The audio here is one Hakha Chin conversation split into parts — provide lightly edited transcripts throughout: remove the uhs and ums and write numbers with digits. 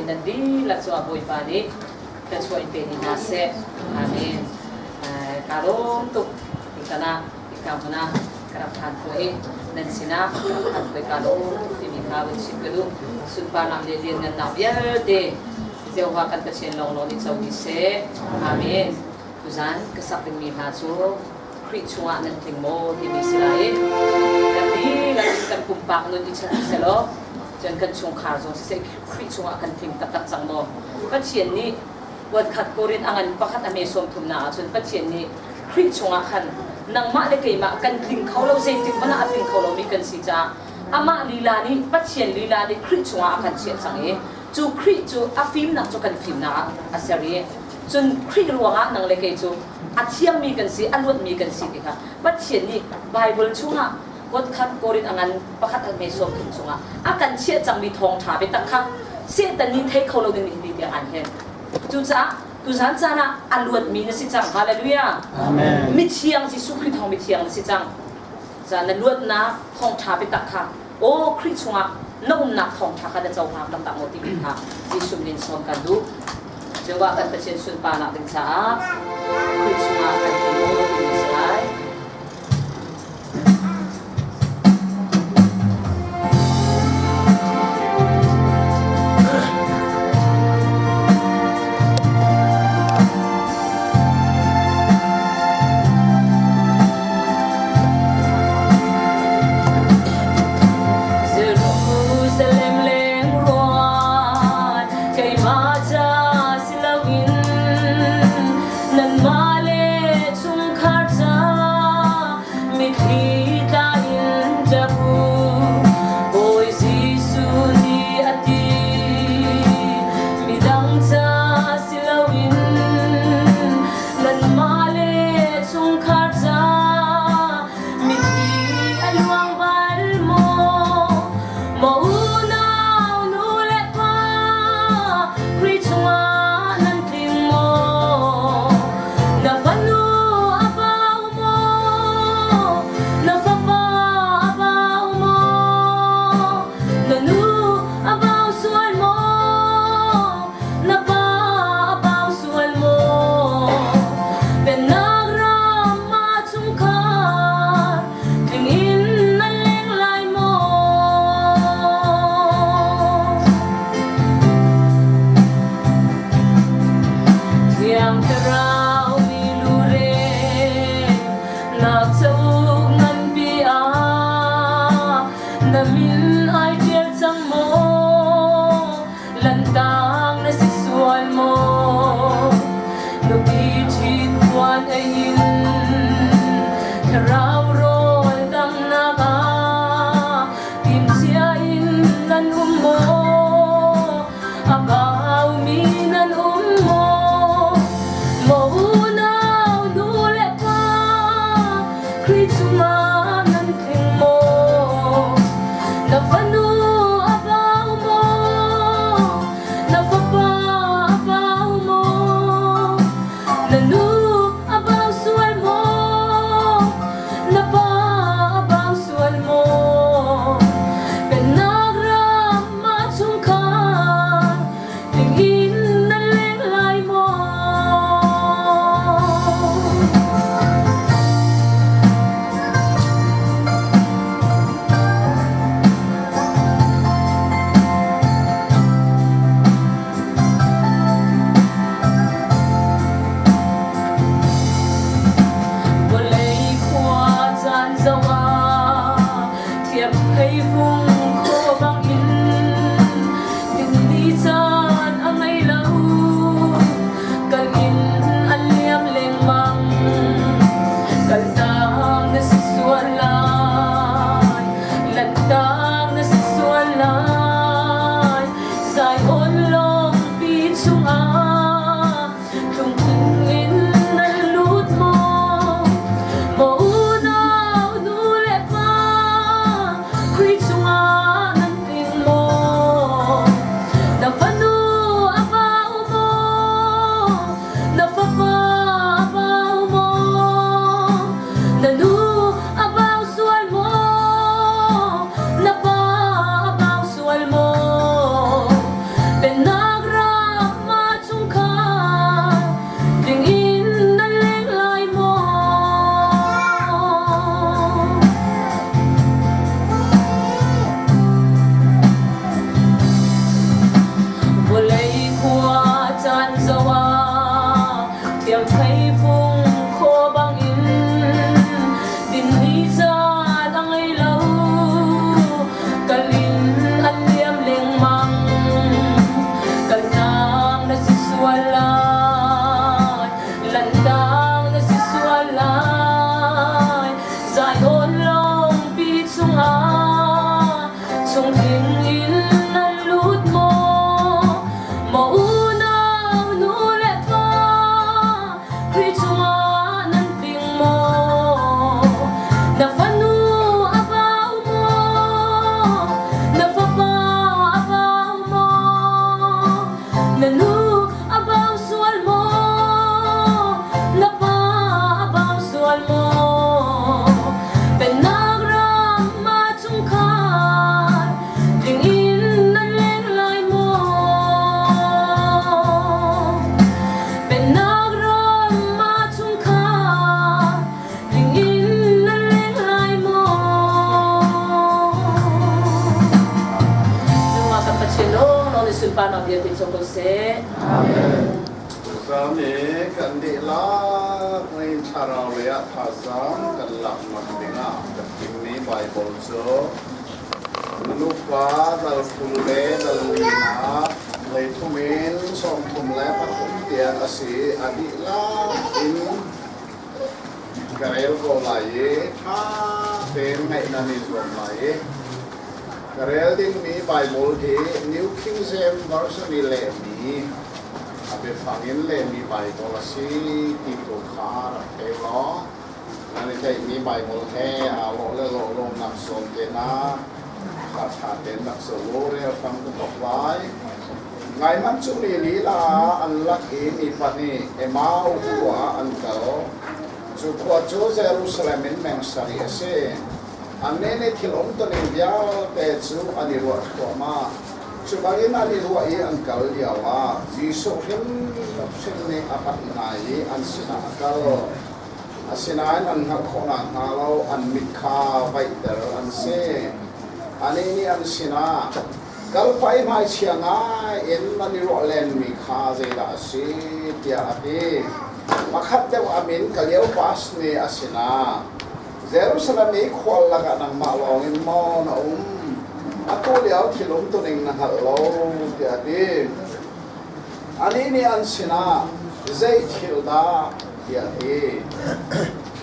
Nan dihlak cungah Bawipa nih thluachuah in pe dih hna seh. Amen. Kaa lawm tuk tutan ah hika hmun ah ka rak phan khawh i nan sinah ka rak phan khawh i kaa lawm tuk timi kha vun chim ka duh. Sunparnak le lianngannak vialte Jehovah kan Pathian lawnglawng nih co dih seh. Amen. Tuzan ka sak dingmi hna cu Khrih chungah nan tling maw timi si lai i kan dihlak in kan pumpak nun i check selaw cun kan chungkhar zong siseh Khrih chungah kan tling taktak cang maw? Pathian nih kuatkhat Korin a ngan pakhat a hme sawm thumnak ahcun Pathian nih Khrih chungah khan nangmah le keimah kan tling kho lo, zeitik hmanh ah a tling kho lomi kan si caah amah lila nih, Pathian lila nih Khrih chungah a kan chiah cang i cu Khrih cu a fimnak cu kan fimnak ah a ser i cun Khrih ruangah nang le kei cu a thiangmi kan si, a luatmi kan si ti kha Pathian nih Baibal chungah kuatkhat Korin a ngan pakhat a hme 30 chungah a kan chiah cangmi thawngṭha biatak kha Satan nih thei kho lo ding hi tiang an hen. Cucaah tuzan caan ah a luatmi na si cang. Hallelujah. Amen. Mithiang Jesuh Khrih thawng mithiang na si cang. Ca na luatnak thawngṭha biatak kha aw Khrih chungah na umnak thawngṭha kha na cohlang taktak maw timi kha Jesuh min sawm kan duh. Jehovah kan Pathian sunparnak ding caah Khrih chungah kan ti maw timi si lai. Jerusalem leng ruan keimah ca si loin nanmah le chungkhar ca mitthli tla in ṭap u. Bawi Jesuh nih a ti, midang ca si loin nanmah le chungkhar ca mitthli a luang bal maw? Maw unau nu le pa Khrih chungah nan tling maw? Na fanu a bau maw? Na fapa a bau maw? Na nu a bau sual maw? Na pa a bau sual maw? Pennak ram ah chungkhar tling in nan leng lai maw? Thiang Thlarau milu nak cauk nganpi ah na min ai ṭial cang maw? Lantang na si sual maw? Nupi ṭhit puan ei in thlarau rawl damnak ah timhcia in nan um maw? A baumi nan um maw? Maw unau nu le pa Khrih chungah nan tling maw? Na fanu a bau maw? Na fapa a bau maw? Na nu a bau sual maw? Na pa a bau sual maw? Pennak ram mah chungkhar tling in nan leng lai maw? Vawlei khua caan zoh ah thiamphei fung khaw bangin dinni caan a ngei lo. Kal in an liam lengmang, kaltak na si sual lai, lanhtak na si sual lai. Zion lawngpi chungah tlungtling in nan lut maw? Maw unau nu le pa Khrih chungah nan tling maw? Na fanu a bau maw? Na fapa a bau maw? Na nu a bau sual maw? Na pa a bau sual maw? Pennak. sunparnak vialte co ko seh. Amen. Tuzan i kan dihlak in thlarau lei ah thazaang kan laknak dingah kan thimmi Baibal cu Luka dal 20 le dal linak 33 in 33 tiang a si. A dihlak in ka rel ko lai i ṭha tein ngaih nan i zuam lai i ka rel dingmi Baibal hi New King James Version i lehmi a biafang in lehmi Baibal a si ti tu kha rak thei law nan i theihmi Baibal he aa lawh le lawh lonak zawn te hna kha ṭha tein rak zoh u. Rel hram ka thawk lai. Ngaihmanh cu mi lila an lak i mi pahnih Emau khua ah an kal. Cu khua cu Jerusalem in meng sarih a si. Annih nih thil umtuning vialte cu an i ruah thluahmah. Cu bangin an i ruah i an kal lioah Jesuh hrimhrim nih a panh hna i an sinah a kal. Asinain an hngalh khawh nakhnga lo an mit kha vaihter an si. Anih nih an sinah, Kalpai hmaichia ngai in nan i ruah lenmi kha zeidah a si? tiah a ti. Pakhat deuh a min Kaleopas nih a sinah, Jerusalem i khual lakah nangmah lawngin maw na um? Atu lio thil umtuning na hngalh lo, tiah a ti. Anih nih an sinah, Zei thil dah? tiah a ti.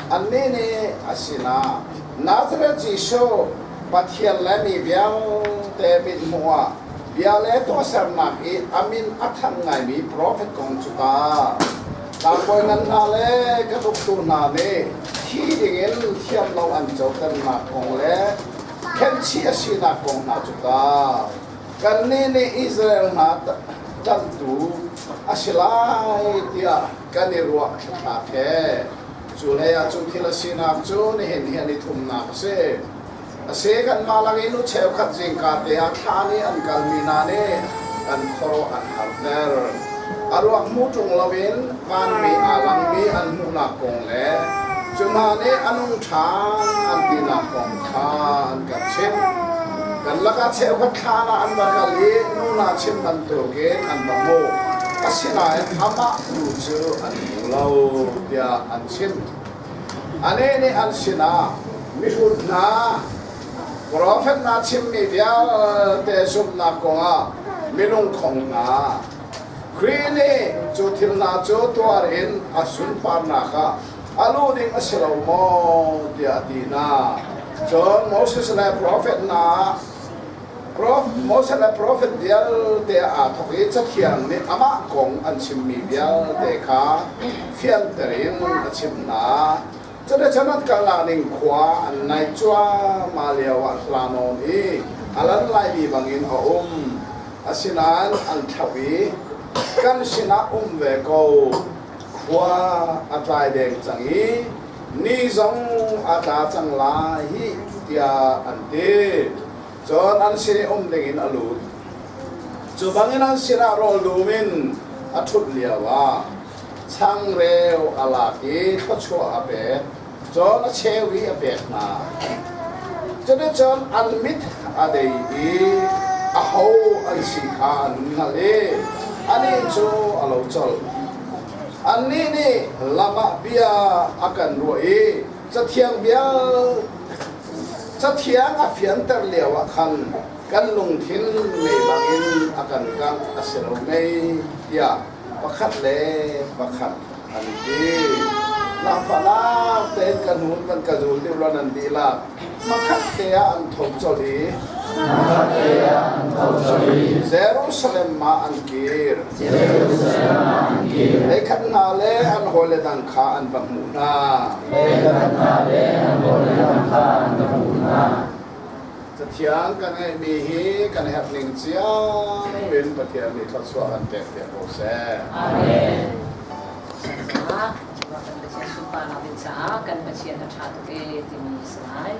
Annih nih a sinah, Nazareth Jesuh, Pathian le mi vialte mithmuh ah bia le tuahsernak i a min a thanh ngaimi profet kong cu ta. Tlangbawi ngan hna le kan uktu hna nih thi dingin thiam lo an coternak kong le khenhchih a sinak kong hna cu ta. Kannih nih Israel hna tlanhtu a si lai tiah kan i ruah thlak he. Cu hlei ah cu thil a sinak cu nihin hi an i thumnak a si. A si kanmah lak in u cheukhat zingka te ah thla nih an kalmi hna nih kan khuaruah an harter. A ruak hmu ṭung loin vanmi aa langmi an hmuhnak kong le cu hna nih a nung ṭhan an tinak kong kha an kan chimh. Kan lakah cheukhat thlan ah an va kal i nu hna chim bantukin an va hmuh. Asinain amah tu cu an hmu lo tiah an chim. Anih nih an sinah mihrut hna, profet hna chimmi vialte zumhnak kongah minung khong hna, Khrih nih cu thil hna cu tuar in a sunparnak ah a luh ding a si lo maw tiah a ti hna. Cun Moses le profet hna Moses le profet vialte aa thawk i Cathiang nih amah kong an chimmi vialte kha fianter in a chimh hna. Cuticun an kalnak ding khua an naih cuahmah lioah hla nawn i a lan laimi bangin a um. Asinain an thlauh i kan sinah um ve ko. Khua a tlai deng cang i ni zong a tla cang lai hih tiah an ti. Cun an sin i um dingin a lut. Cu bangin an sinah rawl dum in a ṭhut lioah changreu a lak i thluachuah a pek, cun a cheu i a pek hna. Cuticun an mit a dei i aho an si kha an hun hngalh i anih cu a lo colh. Annih nih lam ah bia a kan ruah i Cathiang vial Cathiang a fianter lioah khan kan lungthin mei bangin a kan kangh a si lo mei tiah pakhat le pakhat an i ti. Zaangfahnak tein ka hnun van ka zul deuh law nan dihlak hmakhat te ah an tho colh i Hmakhat te ah an tho colh i Jerusalem ah an kir. Jerusalem ah an kir. Heikhat hna le an hawile dang kha an va hmuh hna. Heikhat hna le an hawile dang kha an va hmuh hna. Cathiang kan ngeihmi hi kan herh ning cio in Pathian nih thluachuah kan pek piak ko seh. Amen. Caah kan Pathian sunparnak ding caah kan Pathian a ṭha tuk e timi si lai.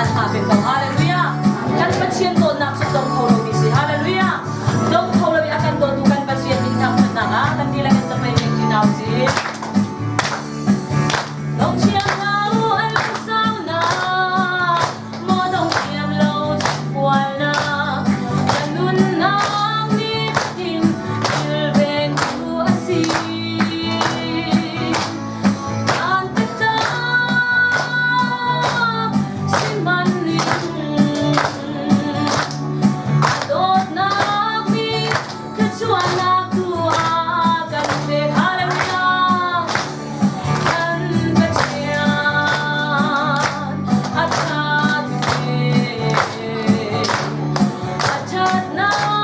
A ṭha peng ko. Hallelujah. Kan Pathian dawtnak cu dong kho lomi si. Hallelujah. Dong kho lomi a kan dawtu kan Pathian min thangṭhatnak ah kan dihlak in zapei pek ṭi hna u sih. Dong thiam hna u an lungsaunak, maw dong thiam lo fualnak, kan nunnak nifatin kilvengtu a si. Kan biatak sihmanhning a dawtnak nih thluachuahnak tu a kan pek. Hallelujah! Kan Pathian a ṭha tuk ee. A ṭhatnak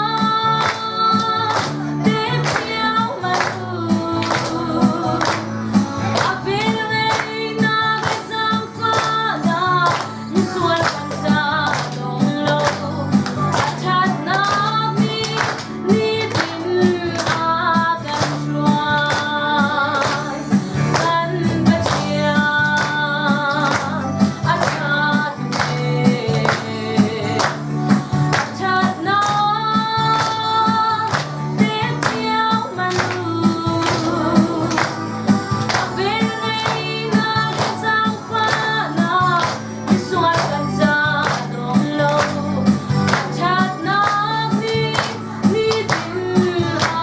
tem ciammam u. A velngeihnak le zaangfahnak misual kan ca dong lo. A ṭhatnak nih nitin a kan hruai. Kan Pathian a ṭha tuk ee. A ṭhatnak pek ciammam u. A velngeihnak le zaangfahnak misual kan ca dong lo. A ṭhatnak nih nitin a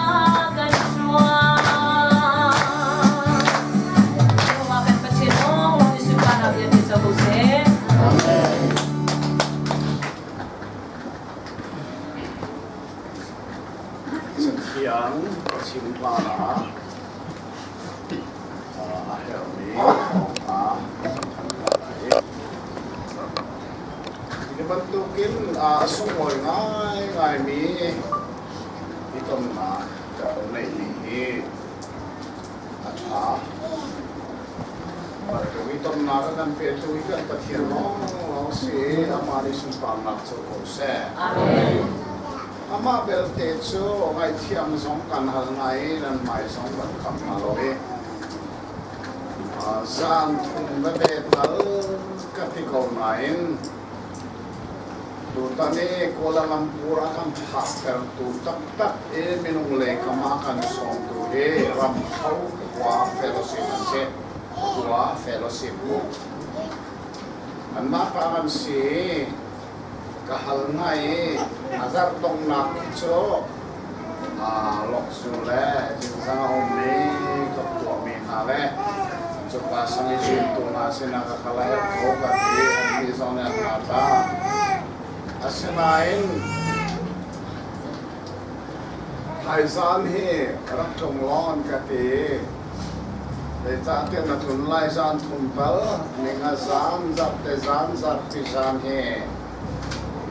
kan hruai. Jehovah kan Pathian lawnglawng nih sunparnak vialte co ko seh. Cathiang ka chim hlan ah a herhmi thawngṭha kan lai. Hi bantukin a sunglawi ngaingaimi i tonnak kan neihmi hi a ṭha. Bantuk i tonnak a kan petu hi kan Pathian lawnglawng si i amah nih sunparnak co ko seh. Amen. Amah belte cu ngaihthiam zong kan hal hna i nan hmai zong kan kham hna lo i zan thum veve tal ka ti ko nain tutan i Kuala Lumpur a kan phaktertu taktak i minung lei kam ah kan sawmtu hi Ramthlo khua fellowship an si. Khua fellowship mu. Anmah pa kan si i ka hal hna i a zarh donghnak khi cu Lokzu le Jinzang a ummi ka tuahmi hna le cuka sang i zumtu hna sinah ka kal a herh ko ka ti annih zong nih an hna tla. Asinain thaizan hi rak tlung law an ka ti. Zeicahtiah na tlun lai zan thum tal ninga zan zarhte zan zarhpi zan hi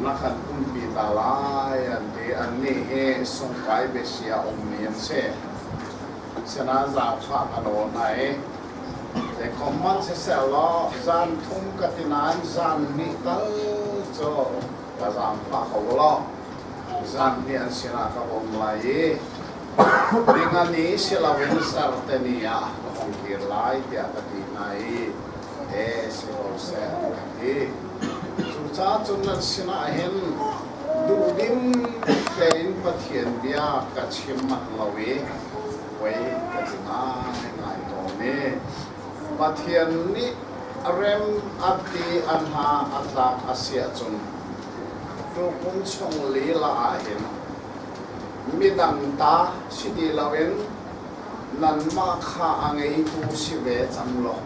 na kan umpi ta lai an ti. Annih hi sungkai biasia ummi an si. Sinain zaangfah ka nawl hna i zeikhom hmanh siseh law zan thum ka ti nain zan hnih tal cu ka zaangfah ko law zan hnih an sinah ka um lai i ninga ni si loin zarte ni ah ka hung kir lai tiah ka ti hna i e si ko seh an ka ti. Cucaah cun nan sinah hin duhdim tein Pathian bia ka chim manh lo i poi ka ti ngaingai tawn i Pathian nih a rem a ti a hna a tlak a si ahcun tukum chung lila ah hin midang ta si ti loin nanmah kha a ngeitu si ve cang law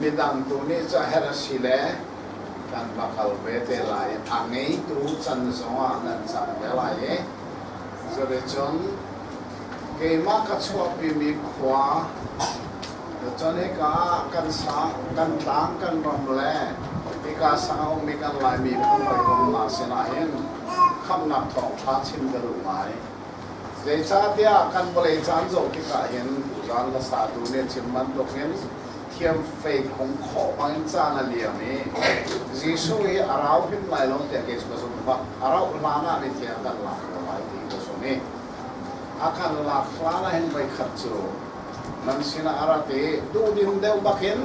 midang tu nih cu a herh a si le kan va kal ve te lai a ngeitu can zongah nan cang ve lai i cuticun keimah ka chuahpimi khua cun hika kan sang kan tlang kan ram le hika sang a ummi kan Laimi phun hawikom hna sinah hin khamhnak thawngṭha chim ka duh ngai. Zeicahtiah kan vawlei caan zoh tikah hin tuzaan hlasatu nih chim bantukin thiam fei khung khawh bangin caan a liam i Jesuh hi a rau hrim lai lo tiah kei cu ka zumh bak. A rauh hlan ah mithiang kan lak ko lai ti ka zumh i a kan lak hlan ah hin voikhat cu nan sinah a rat i duhdim deuh bakin.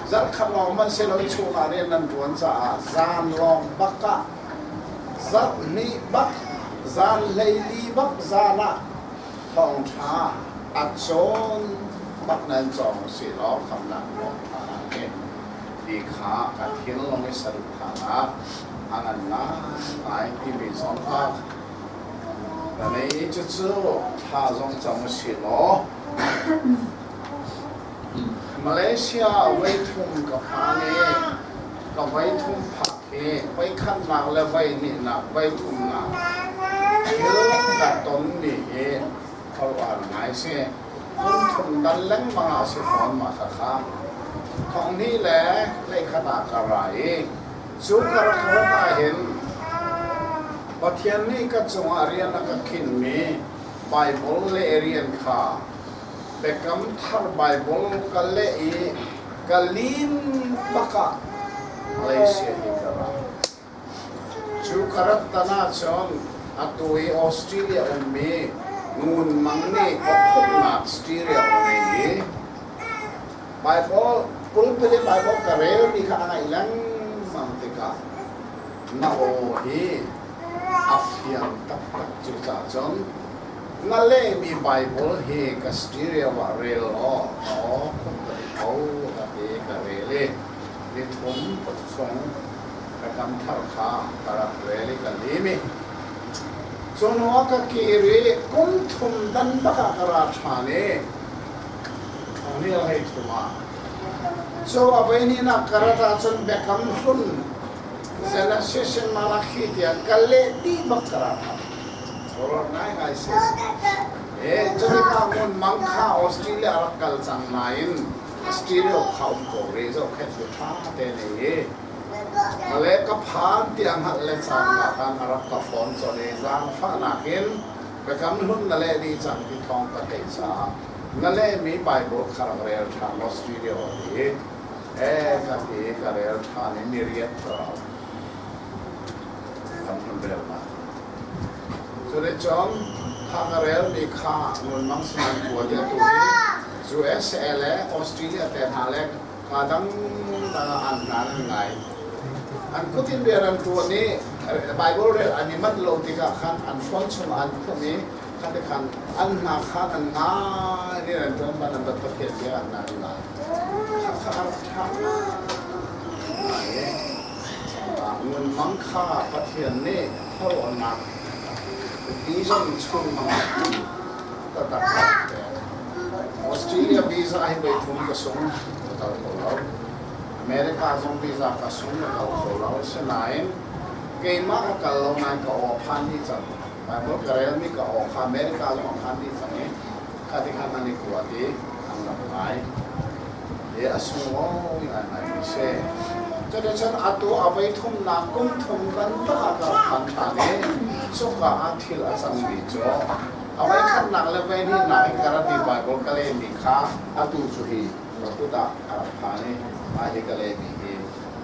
Zarhkhat lawng hmanh si lo chungah rian nan ṭuan caah zan lawng bak ah zarh hnih bak zan 14 bak zan ah thawngṭha a cawn bak nan cawng si law khamnak thawngṭha ah ti kha ka thinlung i saduhthahnak a ngan ngaingai timi zong kha ka nei. Cucu thla zong cam u si law Malaysia voithum ka phan i ka voithum phak hi voikhatnak le voihnihnak voithumnak thil ka tonmi hi khuaruahhar ngai si. Kum thum dal lengmang ah si fawn mah khakha. Thong hnih le hleikhat ah ka ra i cu ka rak rat ahhin Pathian nih ka cungah rian a ka khinhmi Baibal le rian kha Biakam Thar Baibal ka leh i ka lim bak ah Malaysia hi ka ra. Cu ka rat tan ahcun atu i Australia ummi Ngun Mang nih awkhumhnak stereo a ngei i Baibal pulpit i Baibal ka relmi kha a ngaih lengmang tikah na aw hi a fiang taktak. Cucaah cun na lehmi Baibal hi ka stereo ah rel law ka aw khumh ka ti ko ka ti ka rel i nithum chung Biakam Thar kha ka rak rel i ka lim i cu hnu ah ka kir i kum thum dan bak ah ka ra ṭhan i thonghnial 13 ah cu a voihnihnak ka rat ahcun Biakam Hlun Genesis in Malachi tiang ka leh dih bak ka ra ṭhan. Horror ngaingai si. Cutikah ngun mang kha Australia rak kal cang nain stereo kha um ko rih zohkhenh tu ṭha te nei i male ka phan tiah hngalh le cangka khan a rak ka phone colh i zaangfahnak in biakam hlun na leh dih cang ti thawng ka theih caah na lehmi Bible kha rak rel ṭhan law stereo a ti ee ka ti ka rel ṭhan i miriat ka rau kan hun rel ma Cuticun kha ka relmi kha ngunmang sinan kua di atu hi USA le Australia te hna le kaa dangdang ah an hna an ngai. An kut in rian an ṭuan i Bible rel an i manh lo tikah khan an phone chungah an khumh i khati khan an hna khan an ngai rian an ṭuan ban an bat Pathian bia an an ngai. Khakha a rak ṭha ngai i ngunmang kha Pathian nih khuaruahnak vision chungmang taktak pek. Australia visa hi voi thum ka sung ka kal kho lo. America zong visa ka sung ka kal kho lo. Asinain keimah ka kal lo nain ka aw phan dih cang. Bible ka relmi ka aw kha America zong a phan dih cang i kha ti khan an i kuat i an rak ngai. I a sunglawi ngaingai mi si. Cuticun atu a voi thumnak kum thum bantuk ah ka rak phan ṭhan i cuka ah thil a cangmi cu a voi khatnak le voi hnihnak in ka rat i Baibal ka lehmi kha atu cu hi ka kut ah a rak phan i mah hi ka lehmi hi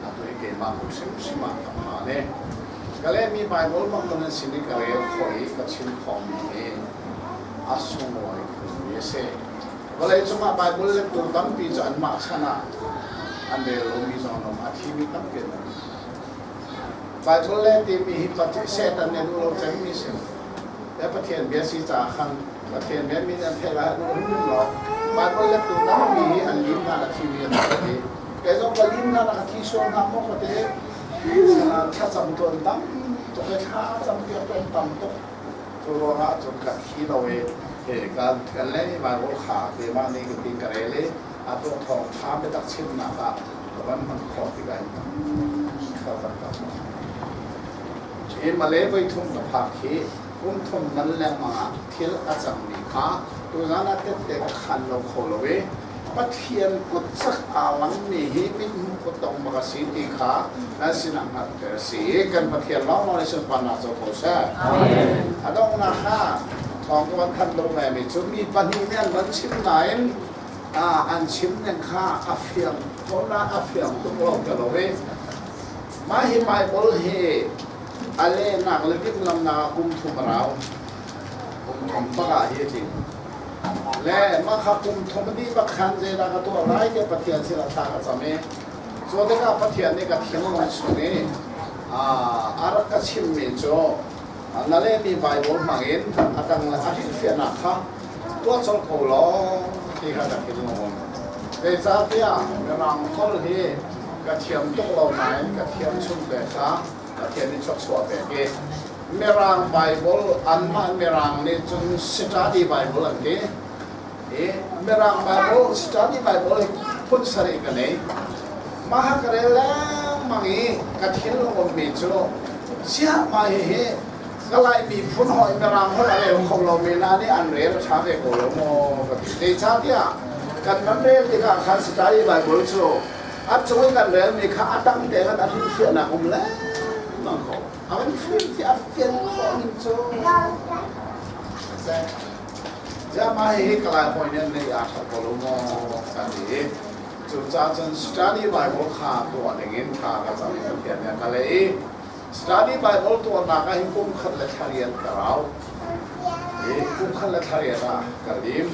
atu hi keimah kut hrimhrim ah ka phan i ka lehmi Baibal bang nan sin i ka rel khawh i ka chim khawhmi hi a sunglawi khunmi a si. Vawleicung ah Baibal lettu tampi cu anmah chan ah an rel lomi zong an um, a thimi tampi an um. Baibal le timi hi Satan nih a duh lo cemmi si. Le Pathian bia si caah khan Pathian bia mi nih an theih lai a duh hrimhrim lo. Baibal lettu tampi hi an lim hna a thimi an um i kei zong ka lim hna ka thi sual hna maw ka ti thlacam tuan tam tuk i thla cam piak tuan tam tuk. Cu ruangah cun ka thi lo i kan kan le Bible kha keimah nih ka ti ka rel i a tuah thawng ṭha biatak chimnak ah ka van hman khawh tikah hin ka van ka Hi Malay voi thum ka phak hi kum thum nan lengmang ah thil a cangmi kha tuzan ah tette ka khan lo kho lo i Pathian kut cak aa langmi hi mithmuh kut tong bak a si ti kha nan sinah hngalhter a si i kan Pathian lawnglawng nih sunparnak co ko seh. A donghnak ah thawng ka van thanh duh mi cu mi pahnih nih an van chim nain an chim ning kha a fiang ko na a fiang tuk lo ka lo i mah hi Bible hi a lehnak le timhlamnak ah kum thum a rau. Kum thum bak ah hi a tling. Le mah kha kum thum dih bak khan zeidah ka tuah lai tiah Pathian sinah thla ka cam i cu tikah Pathian nih ka thinlung chung i a rak ka chimmi cu na lehmi Baibal hmangin a dang le a hrilhfiahnak kha tuah colh ko law ti kha ka thinlung um. Zeicahtiah Mirang holh hi ka thiam tuk lo nain ka thiam chung te kha Pathian nih thluachuah pek i Mirang Baibal anmah Mirang nih cun study Bible an ti. I Mirang Bible study Bible hi phun sarih ka nei. Mah ha ka rel lengmang i ka thinlung ummi cu ziah mah hihi ka Lai miphun hawi Mirang holh a rel kho lomi hna nih an rel a ṭha ve ko lo maw ka ti. Zeicahtiah kan nan rel tikah khan study Bible cu a cung i kan relmi kha a tang te khan a hrilhfiahnak um lengmang ko. A kan hrilhfiah a fian khawh ning cu Ziah mah hihi ka Lai hawi nih an neih aa ṭhat ko lo maw ka ti. Cucaah cun study Bible kha tuah dingin thla ka cam i Pathian nih a ka leh i study Bible tuahnak ah hin kum khat le thla riat ka rau. I kum khat le thla riat ah ka lim.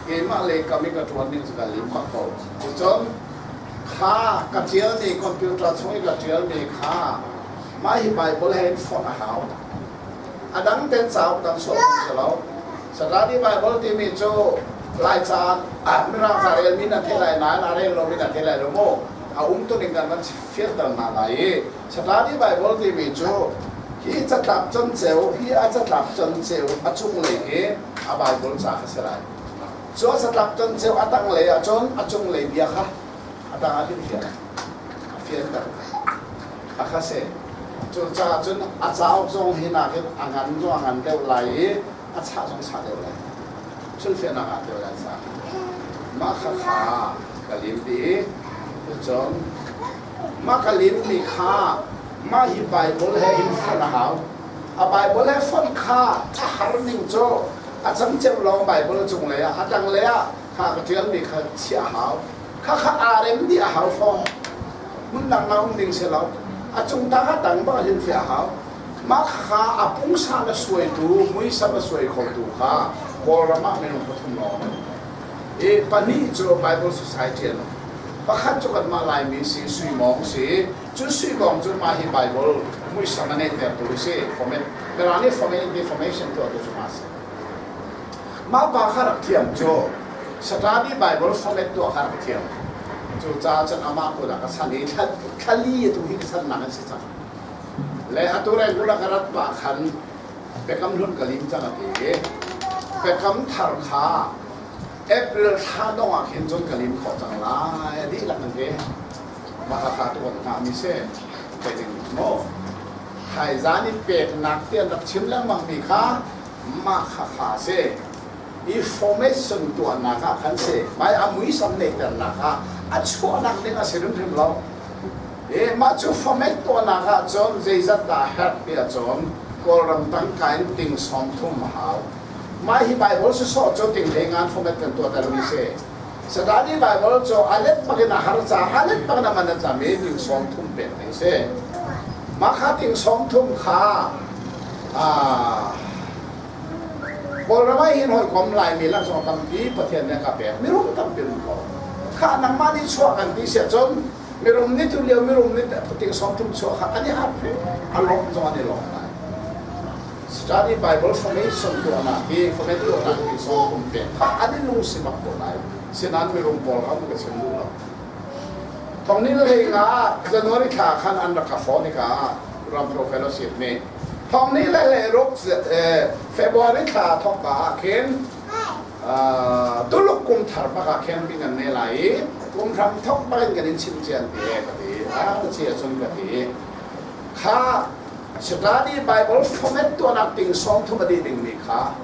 Keimah le kam i ka ṭuan ding cu ka lim bak ko. Cucun kha ka ṭialmi computer chung i ka ṭialmi kha mah hi Bible he hin fonh a hau. A dang ten cauk dang suah phung si lo. Study Bible timi cu Laica ah Mirang ca relmi nan thei lai nain a rel lomi nan thei lai lo mu. A um tuning kan van fianter hna lai i Study Bible timi cu hi catlap canceu hi a catlap canceu a cunglei hi a Bible ca kha si lai. Cu a catlap canceu a tanglei ahcun a cunglei bia kha a tang ah hin fian a fianter a kha si. Cucaah cun a cauk zong hi nakin a ngan zong a ngan deuh lai i a chah zong chah deuh lai. Sulfiahnak ah deuh lai ca. Mah kha kha ka lim i cun mah ka limmi kha mah hi Bible he hin fonh a hau. A Bible he fonh kha a har ning cu a cangceu lawng Bible cunglei ah a tanglei ah kha ka ṭialmi kha chiah a hau. Kha kha aa rem dih a hau fawn. Hmun dang ah um ding si lo. A cung ta kha dang bak hin fiah a hau. Mah kha a pungsan a suaitu, muisam a suai khotu kha Kawlram ah minung pathum lawng an um. I pahnih cu Bible Society an um. Pakhat cu kanmah Laimi si, Sui Mawng si. Cu Sui Mawng cu mah hi Bible muisam a neihtertu si. Format, Mirang nih format information tuahtu cu mah si. Mah pa kha rak thiam cu Study Bible format tuah kha rak thiam. Cucaah cun amah kut ah ka chan i thlali atu hi ka channak an si cang. Le atu regular ka rat pah khan Biakam Hlun ka lim cang a ti i Biakam Thar kha April thla dong ah khin cun ka lim khawh cang lai a dihlak an ti. Mah kha tu kan hngahmi si. Kai ding maw? Thaizan in peknak ti an rak chim lengmang mi kha mah kha kha si. Information tuahnak ah khan si. Mai a muisam neihternak ah a chuahnak ding a si hrimhrim lo. E mah cu format tuahnak ah cun zeizat dah herh ti ahcun Kawlram tangka in ting 30 a hau. Mah hi Bible sawsawh cu ting hlei ngan format kan tuahtermi si. Sadani Bible cu a let bak in a har caah a let bak in a man a tam i ting 30 pek ding si. Mah kha ting 30 kha Kawlram ah hin hawikom Laimi laksawng tampi Pathian nih a ka pek. Mirum tampi um ko. Khah nangmah nih chuah kan ti siah cun mirum nih tu lio mirum nih ting 30 chuah kha an i harh a lawmh zong an i lawm lai. Study Bible formation tuahnak hi format tuahnak hi 30 pek kha an i lungsi bak ko lai. Sinan mirum pawl kha ka chim duh lo. Thong ni le nga January thla khan an rak ka phone ka Ramthlo Fellowship nih thong ni le le ruk February thla thok ka ah khin Tuluk kum thar bak ah khin bing an ne lai i kum hram thok bak in kan in chim cian te ka ti a chia cun ka ti kha Study Bible format tuahnak ting 30 a dih dingmi kha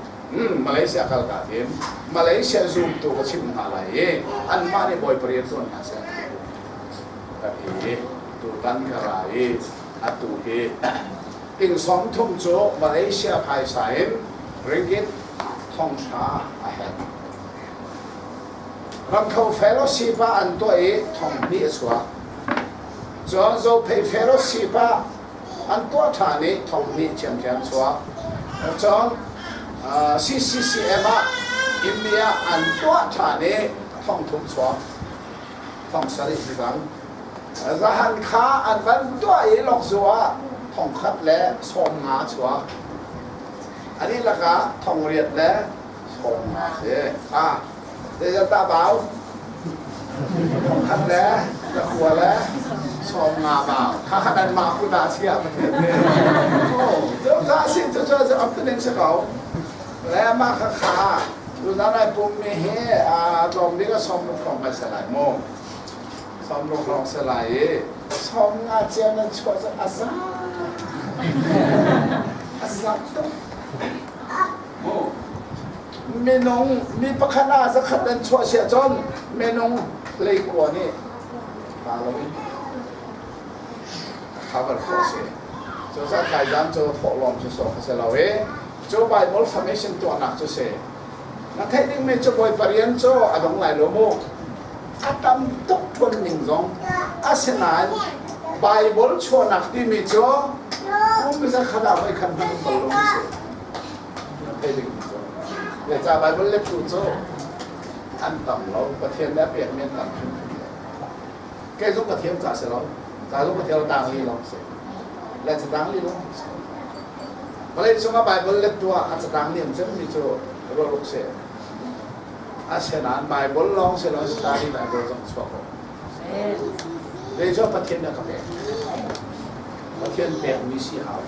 Malaysia kal ka tim. Malaysia zumtu ka chimh hna lai i anmah nih Bawipa rian tuan hna seh ka ti. Tutan ka ra i atu hi ting 30 cu Malaysia phaisa in ringgit 10,000 a herh. Ramtho fellowship ah an tuah i 2,000 a chuak. Cun Zophei fellowship ah an tuah ṭhan i 2,000 ṭhiamṭhiam chuak. Cun CCCM ah India an tuah ṭhan i thong thum chuak thong sarih si cang. Zahan kha an van tuah i lokzu ah thong khat le 50 chuak. A dihlak ah thong riat le 50 si. Ah, zeizat dah bau? Thong khat le zakua le 50 bau. Kha kha nan mah kut ah chia Pathian nih. Oh, cu ka si cu cu cu up to ding si ko. Le mah kha kha tuzan ai pummi hi a tlawm bik ah 60 hrawng kan si lai mu. 60 hrawng si lai i 50 cia nan chuah cu a za. A za tuk. Mu. Minung mi pakhat ah zakhat nan chuah sia cun minung leikua nih pa loin a cover khawh si. Cu za thaizang cu thawhlawm cu sawh kha si lo i cu Bible formation tuahnak cu si. Na theih dingmi cu Bawipa rian cu a dong lai lo mu. A tam tuk ṭuan ning zong. Asinain Bible chuahnak timi cu kum zakhat ah voi khat hmanh bal lo mi si. Na theih dingmi cu. Zeicah Bible lettu cu an tam lo. Pathian nih a pekmi an tam hrimhrim lo. Kei zong ka thiam ca si lo. Ca zong ka thiam tang li lawng si. Le catang li lawng si. Vawlei cungah Bible lettu ah a catang niam cemmi cu rualuk si. Asinain Bible lawng si lo study Bible zong chuak ko. Zei cu Pathian nih a ka pek. Pathian pekmi si hau.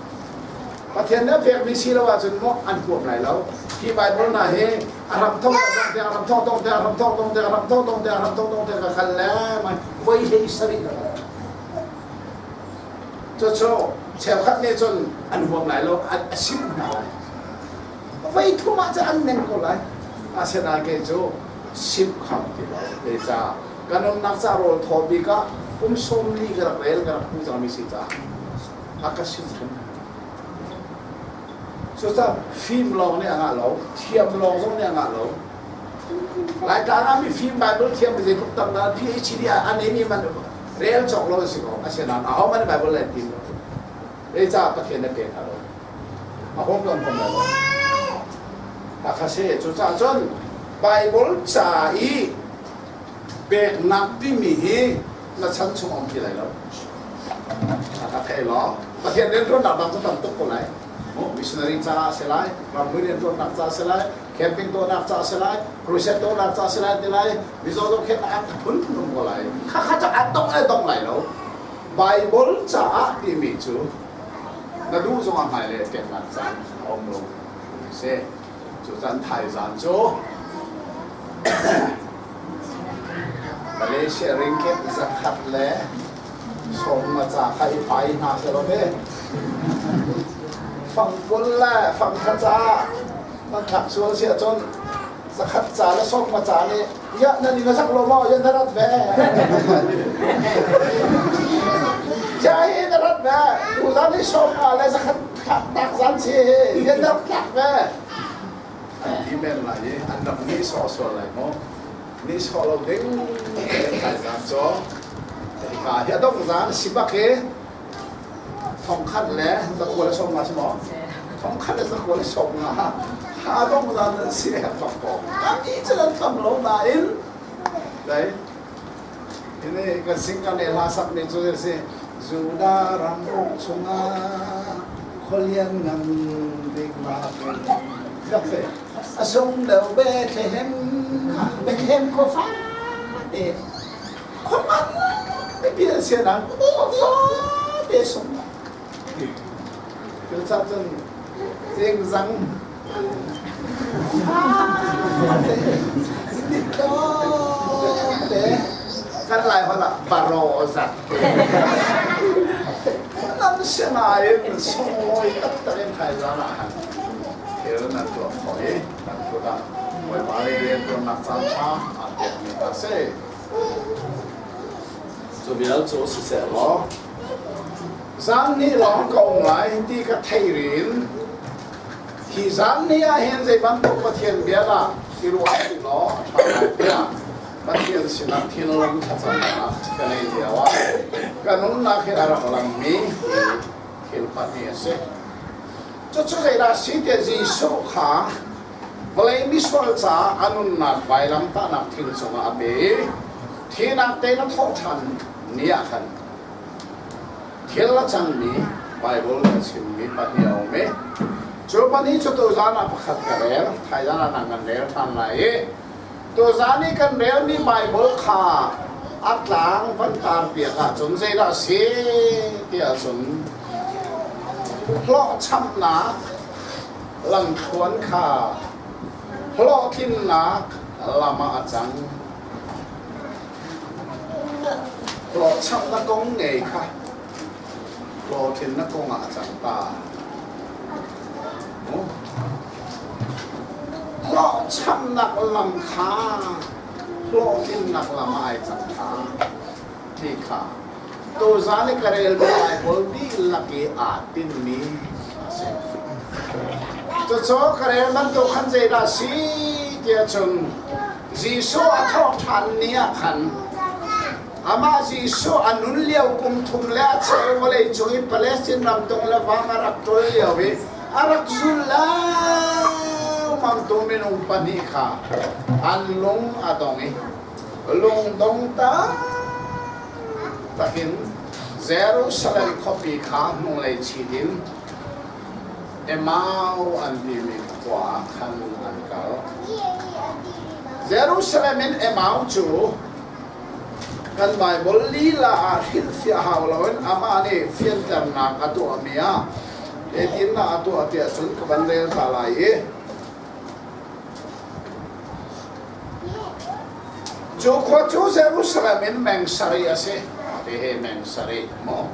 Pathian nih a pekmi si lo ahcun maw an huam lai lo. Hi Bible hna hi a ram thong tong te a ram thong tong te a ram thong tong te a ram thong tong te a ram thong tong te ka kal le mai voi hei sarih ka kal. Cucu cheukhat nih cun an huam lai lo, an a sim hna lai. Voi thum ah cun an neng ko lai. Asinain kei cu sim kham ti lo. Zeicah kan umnak ca rawl thaw bik ah kum 40 ka rak rel ka rak hmu cangmi si caah a ka sim hrim. Cucaah fim lawng nih a ngah lo, thiam lawng zong nih a ngah lo. Laitlang ah mifim Bible thiam mi zeitluk tam dah PhD a neimi man rel cawk lo a si ko. Asinain ahohmanh Bible le an tim lo. Zeicah Pathian na pe hna lo? A hom lo an hom lai lo. Hakha si. Cucaah cun Bible ca i peknak timi hi na chan chung um ti lai lo. Ka thei law Pathian rianṭuannak dang cu tam tuk ko lai. Missionary caah a si lai, ramri rianṭuannak caah a si lai, camping tuahnak caah a si lai, crusade tuahnak caah a si lai ti lai, mizaw zohkhenhnak ah phunphun um ko lai. Khakha cu a dong le dong lai lo. Bible caah timi cu na duh zongah hmailei peknak caan a um lo si. Cu caan thaizaan cu Malaysia ringgit zakhat le 50 ca kha i pai hna selaw ve. Fang 20 le fang kha ca nan thlak sual si ahcun zakhat ca le 50 ca nih ya nan in a zak lo maw ya na rat ve. Ya hi na rat ve. Tuzan hi 50 le zakhat tak zan si ya na rak tlak ve. An ti men lai i an rak nih sawh sual lai maw? Nih sawh lo ding thaizang cu hika hi a dongh zan si bak hi thongkhat le zakua le 50 si maw? Thongkhat le zakua le 50 ha dongh zan si bak ko. Kan i cu nan tam lo nain dai ini kan sing kan hla sak mi cu si Judah ram uk chungah khualian ngan bik ma a sung deuh Bethlehem Bethlehem khua fate khua ngan pipi an si na khua fate sung cucaah cun zingzang fate te kan lai holh ah baro zat nan sinain sunglawi taktak in thaizang ah han thil nan tuah khawh i kan kut ah Bawipa lei rianṭuannak caan ṭha aan pekmi hna si. Cu vial cu siseh law zan ni lawng ka um lai ti ka theih rin hi zan ni ah hin zei bantuk Pathian bia dah i ruah ti law a ṭha lai tiah Pathian sinah thinlung thlacamnak ka nei lio ah ka nunnak hi a rak langmi hi thil pahnih a si. Cucu zeidah si tiah Jesuh kha Vawlei misual caah a nunnak vailamtahnak thing cungah a pe i thinak tein a thawh ṭhan ni ah khan thil a cangmi Baibal a chimmi pahnih a um i cu pahnih cu tuzaan ah pakhat ka rel, thaizaan ah dang kan rel ṭhan lai i tuzaan i kan relmi Baibal kha a tlang van tarpiak ahcun zeidah a si tiah cun hlawhchamnak lamthluan kha hlawhtlinnak lam ah a cang. Hlawhchamnak kong ngei kha hlawhtlinnak kong ah a cang ta. Hlawhchamnak lam kha hlawhtlinnak lam ah ai cang ta ti kha tuzaan i ka relmi Baibal dihlak i aa tinhmi a si. Cucu ka rel bantuk khan zeidah a si tiah cun Jesuh a thawh ṭhan ni ah khan amah Jesuh a nun lio kum thum le a cheu vawlei cung i Palestine ram tung le vang a rak ṭol lio i a rak zul lengmangtu minung pahnih kha an lung a dong i lungdong taktak in Jerusalem khuapi kha hnunglei chin in Emau an timi khua ah khan an kal. Jerusalem in Emau cu kan Baibal lila ah hrilhfiah hau loin amah nih fianternak a tuahmi ah zeitindah a tuah tiah cun ka van rel ta lai i Cu khua cu Jerusalem in meng sarih a si. Hihi meng sarih maw?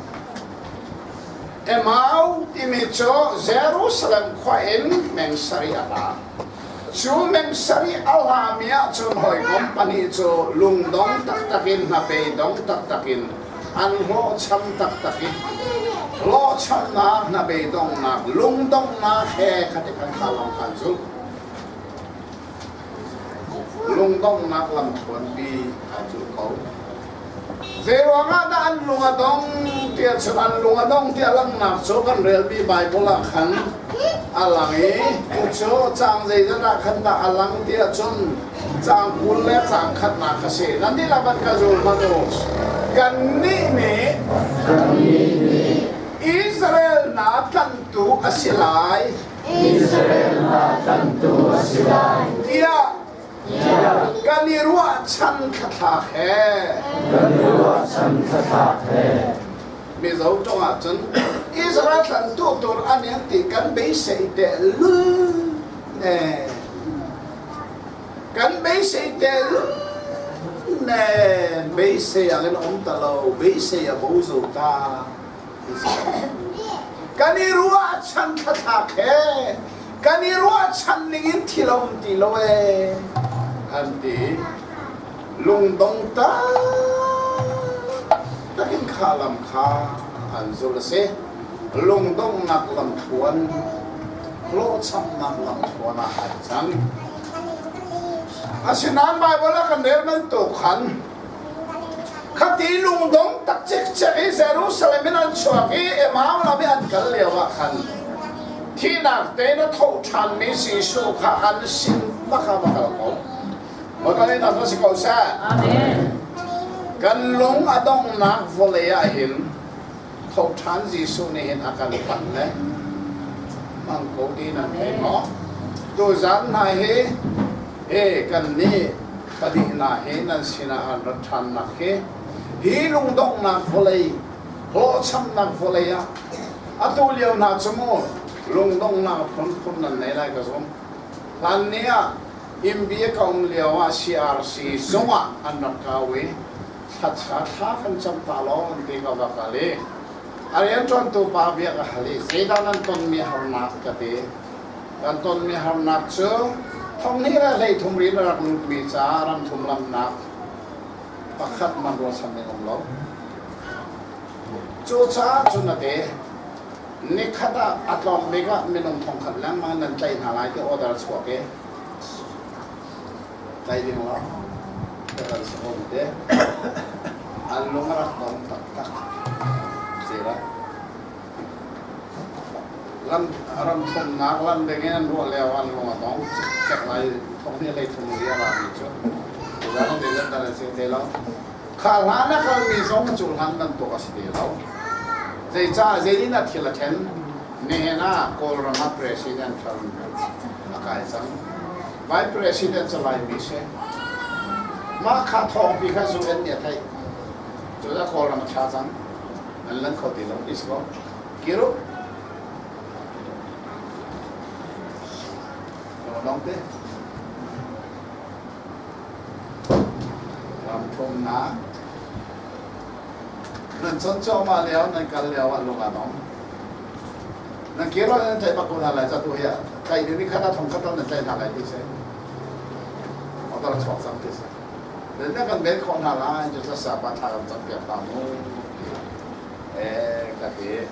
Emau timi cu Jerusalem khua in meng sarih a hla. Cu meng sarih a hlami ahcun hawikom pahnih cu lungdong taktak in hnabei dong taktak in an hlawhcham taktak i hlawhchamnak hnabeidonghnak lungdonghnak he khati khan kha lawng khan zulh. Lungdonghnak lamthluanpi aa cul ko. Zeiruang ah dah an lung a dong tiah cun an lung a dong tiah langhnak cu kan relmi Baibal ah khan a lang i cucu caang zeizat ah khan dah a lang tiah cun caang 20 le caang khatnak a si. Nan dihlak van ka zul hmanh u. Kannih nih Israel hna tlanhtu a si lai. Israel hna tlanhtu a si lai. Tiah kan i ruahchan thlathlak he. Kan i ruahchan thlathlak he. Mizo ṭong ahcun Israel tlanhtu tur an in ti kan beisei te lul ne. Kan beisei te lul ne. Beisei ang in um ta lo, beisei a bo zo ta. Kan i ruahchan thlathlak he kan i ruahchan ning in thil a um ti lo ee an ti. Lungdong taktak in kha lam kha an zul a si. Lungdonghnak lamthluan, hlawhchamnak lamthluan ah ai cang. Asinain Baibal ah kan rel bantuk khan Khati lungdong tak cikcek i Jerusalem in an chuak i Emau lam i an kal lio ah khan thihnak tein a tho ṭhanmi Jesuh kha an sin bak ah va kal ko. Bawipa nih na si ko seh. Amen. Kan lung a donghnak vawlei ah hin tho ṭhan Jesuh nih hin a kan panh le hmang ko ti nan thei maw? Tuzan hna hi He kannih pahnih hna hi nan sinah an rat ṭhannak hi hi lungdonghnak vawlei hlawhchamnak vawlei ah atu lio hna cu mu lungdonghnak phunphun nan nei lai ka zum. Hlan ni ah India ka um lio ah CRC zung ah an rak kau i thla thla kan cam ta law an ti ka va kal i a rianṭuantu pa bia ka hal i zeidah nan tonmi harnak ka ti. Kan tonmi harnak cu 2013 ri na rak lutmi caah ramthum lamnak pakhat man ruahchan ding um lo. Cucaah cun a te nikhat ah a tlawm bik ah minung thongkhat lengmang nan tlaih hna lai ti order chuak i tlaih ding lo ka kan si ko te an lung a rak dong taktak. Zira. Lam ram thumnak lam ding in an ruah lio an lung a dong cikcek lai thong hnih lei thum li a rami cu. Tuzaan an zeizat dah na si te lo. Kha hlan a kalmi zong cu hlan bantuk a si ti lo. Zeicah zeitin a thil a then? Nihin ah Kawlram ah President thar a kai cang. Vice President cu Laimi si. Mah kha thawngpi kha UN nih a theih. Cu dah Kawlram a tha cang. An lan kho ti lo ti si ko. Kir u. Lawng te. Ram thumnak. Nan chon cuahmah lio, nan kal lio ah lung aa dong. Nan kir lo nan tlaih bak ko hna lai ca tu hi ah tlaih ding ni khat ah thong khat nan tlaih hna lai ti si. Motor a chuak cang ti si. Then na kan ven khawh hna lai cu sa pa thla kan cam piak hna mu. Eh ka ti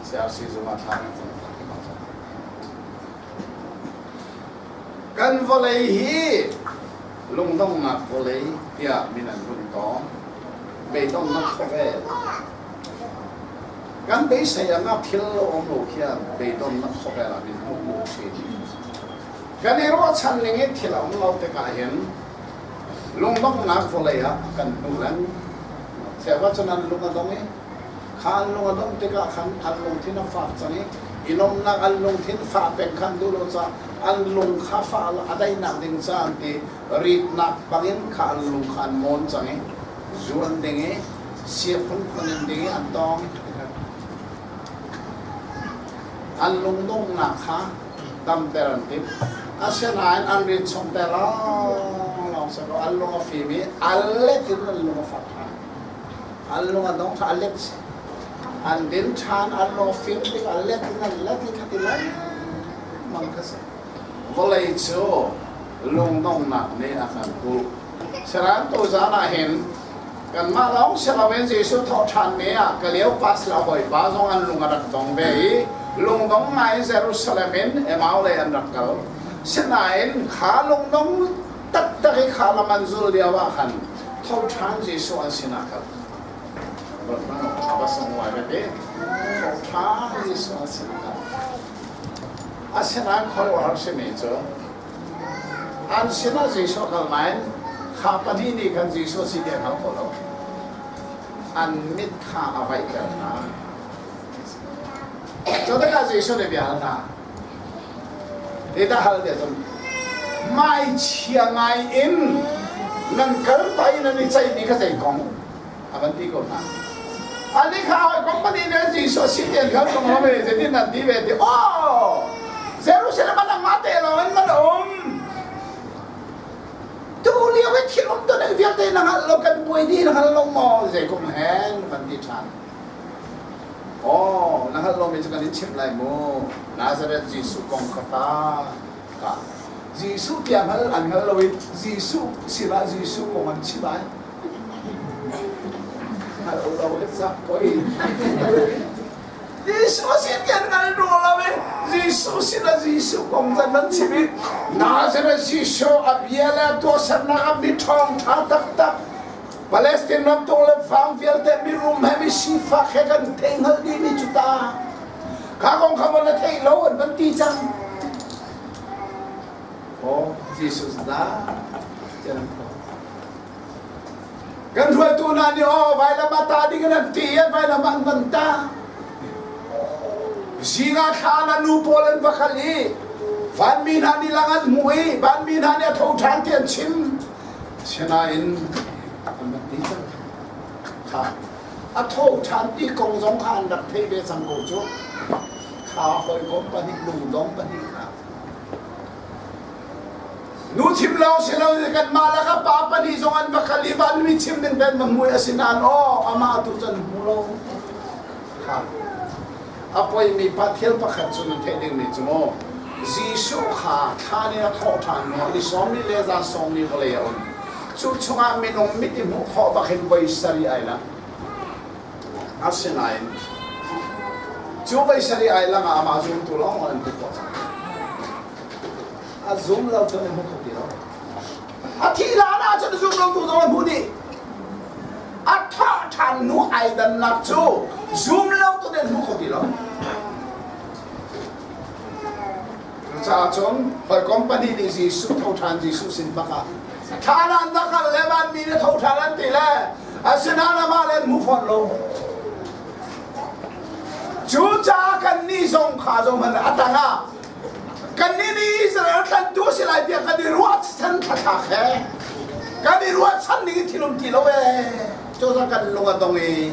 CRC zung ah thla kan cam piak Kan vawlei hi lungdonghnak vawlei tiah min an bunh tawn. Beidonghnak khuavel. Kan beisei ang ah thil lo um lo khian beidonghnak khuavel ah min hmuh mu thin. Kan i ruahchan ning in thil a um lo tikah hin lungdonghnak vawlei ah kan hnu leng. Cheukhat cun an lung a dong i kha an lung a dongh tikah khan an lungthin a fak cang i i lawmhnak an lungthin fah peng kha an duh lo caah an lung kha fah a daihnak ding caah an ti ritnak bangin kha an lung kha an mawn cang i zu an ding i sia phunphun in ding i an tawng an lungdonghnak kha damter an timh asinain an rit chung te lawnglawng si ko an lung a fim i a let in an lung a fak ṭhan an lung a dong ṭha a let an din ṭhan an lung a fim tik a let in an let i khati lengmang kha si vawlei cu lungdonghnak nih a kan kulh saran tu zan ah hin kanmah lawng si loin Jesuh thawhṭhan ni ah Kleopas le a hawipa zong an lung a rak dong ve i lungdong ngai Jerusalem in Emau lei an rak kal. Sinain kha lungdong taktak i kha lam an zul lio ah khan thoṭhan Jesuh an sinah kal. A va sunglawi ve te. Thoṭhan Jesuh an sinah kal. Asinain khuaruahhar simi cu An sinah Jesuh kal nain kha pahnih nih khan Jesuh si ti a hngal kho lo. An mit kha a vaihter hna. Cu tikah Jesuh nih bia hal hna. Zeidah hal tiah cun, Maichia ngai in nan kal pah i nan i ceihmi kha zei kong? A van ti ko hna. Ani kha hawikom pahnih nih Jesuh a si ti an hngal tung lo mi zeitin nan ti ve ti oh Jerusalem ah nangmah te lawng in man um tu lio i thil um tu ning vialte na hngalh lo kan buai dih na hngal lo maw zei kum hen van ti ṭhan oh na hngalh lomi cu kan in chimh lai mu Nazareth Jesuh kong kha ta ka Jesuh tiah hngal an hngal lo i Jesuh sinah Jesuh kong an chim ai Jesuh si tian ngal ru lo i Jesuh sinah Jesuh kong zan nan chim i Nazareth Jesuh a bia le a tuahsernak a mi ṭhawng ṭha taktak Palestine ram tung le fang vialte mirum he mi sifak he kan theih hngalh dih mi cu ta kha kong kha na theih lo an van ti cang Oh Jesus dah Kan hruaitu hna nih aw vailam ah ta ding in an ti i vailam ah an van ta. Zing ah thla na nu pawl an va kal i vanmi hna nih lang an hmuh i vanmi hna nih a tho ṭhan ti an chim. Asinain an rak ti cang. Kha a tho ṭhan ti kong zong kha an rak theih ve cang ko cu. Kha hawikom pahnih lungdong pahnih kha Nu chim lawng si lo kanmah lakah pa pahnih zong an va kal i vanmi chim ding ten va hmui a si nain aw amah tu cu an hmu lo. Kha a poimi pa thil pakhat cu nan theih dingmi cu maw Jesuh kha thlan in a thawh ṭhan hnu ni sawm ni le zan sawm ni vawlei a um. Cu chungah minung mit i hmuh khawh bak hin voi sarih ai lang. Asinain cu voi sarih ai lang ah amah zumtu lawng an hmuh khawh cang. A zum lo cu an hmu kho ti lo. A thih hlan ah cun zum lo tu zong an hmu dih. A thah ṭhan hnu ai dannak cu zum lo tu an hmu kho ti lo. Caah cun hawikom pahnih nih Jesuh tho ṭhan Jesuh sin bak ah thlan an va kal le vanmi nih tho ṭhan an ti le asinain amah le an hmu fawn lo. Cucaah kannih zong kha zong hmanh a tang ah kannih nih Israel tlantu a si lai tiah kan i ruahchan thlathlak he kan i ruahchan ning in thil um ti lo ee. Cucaah kan lung a dong i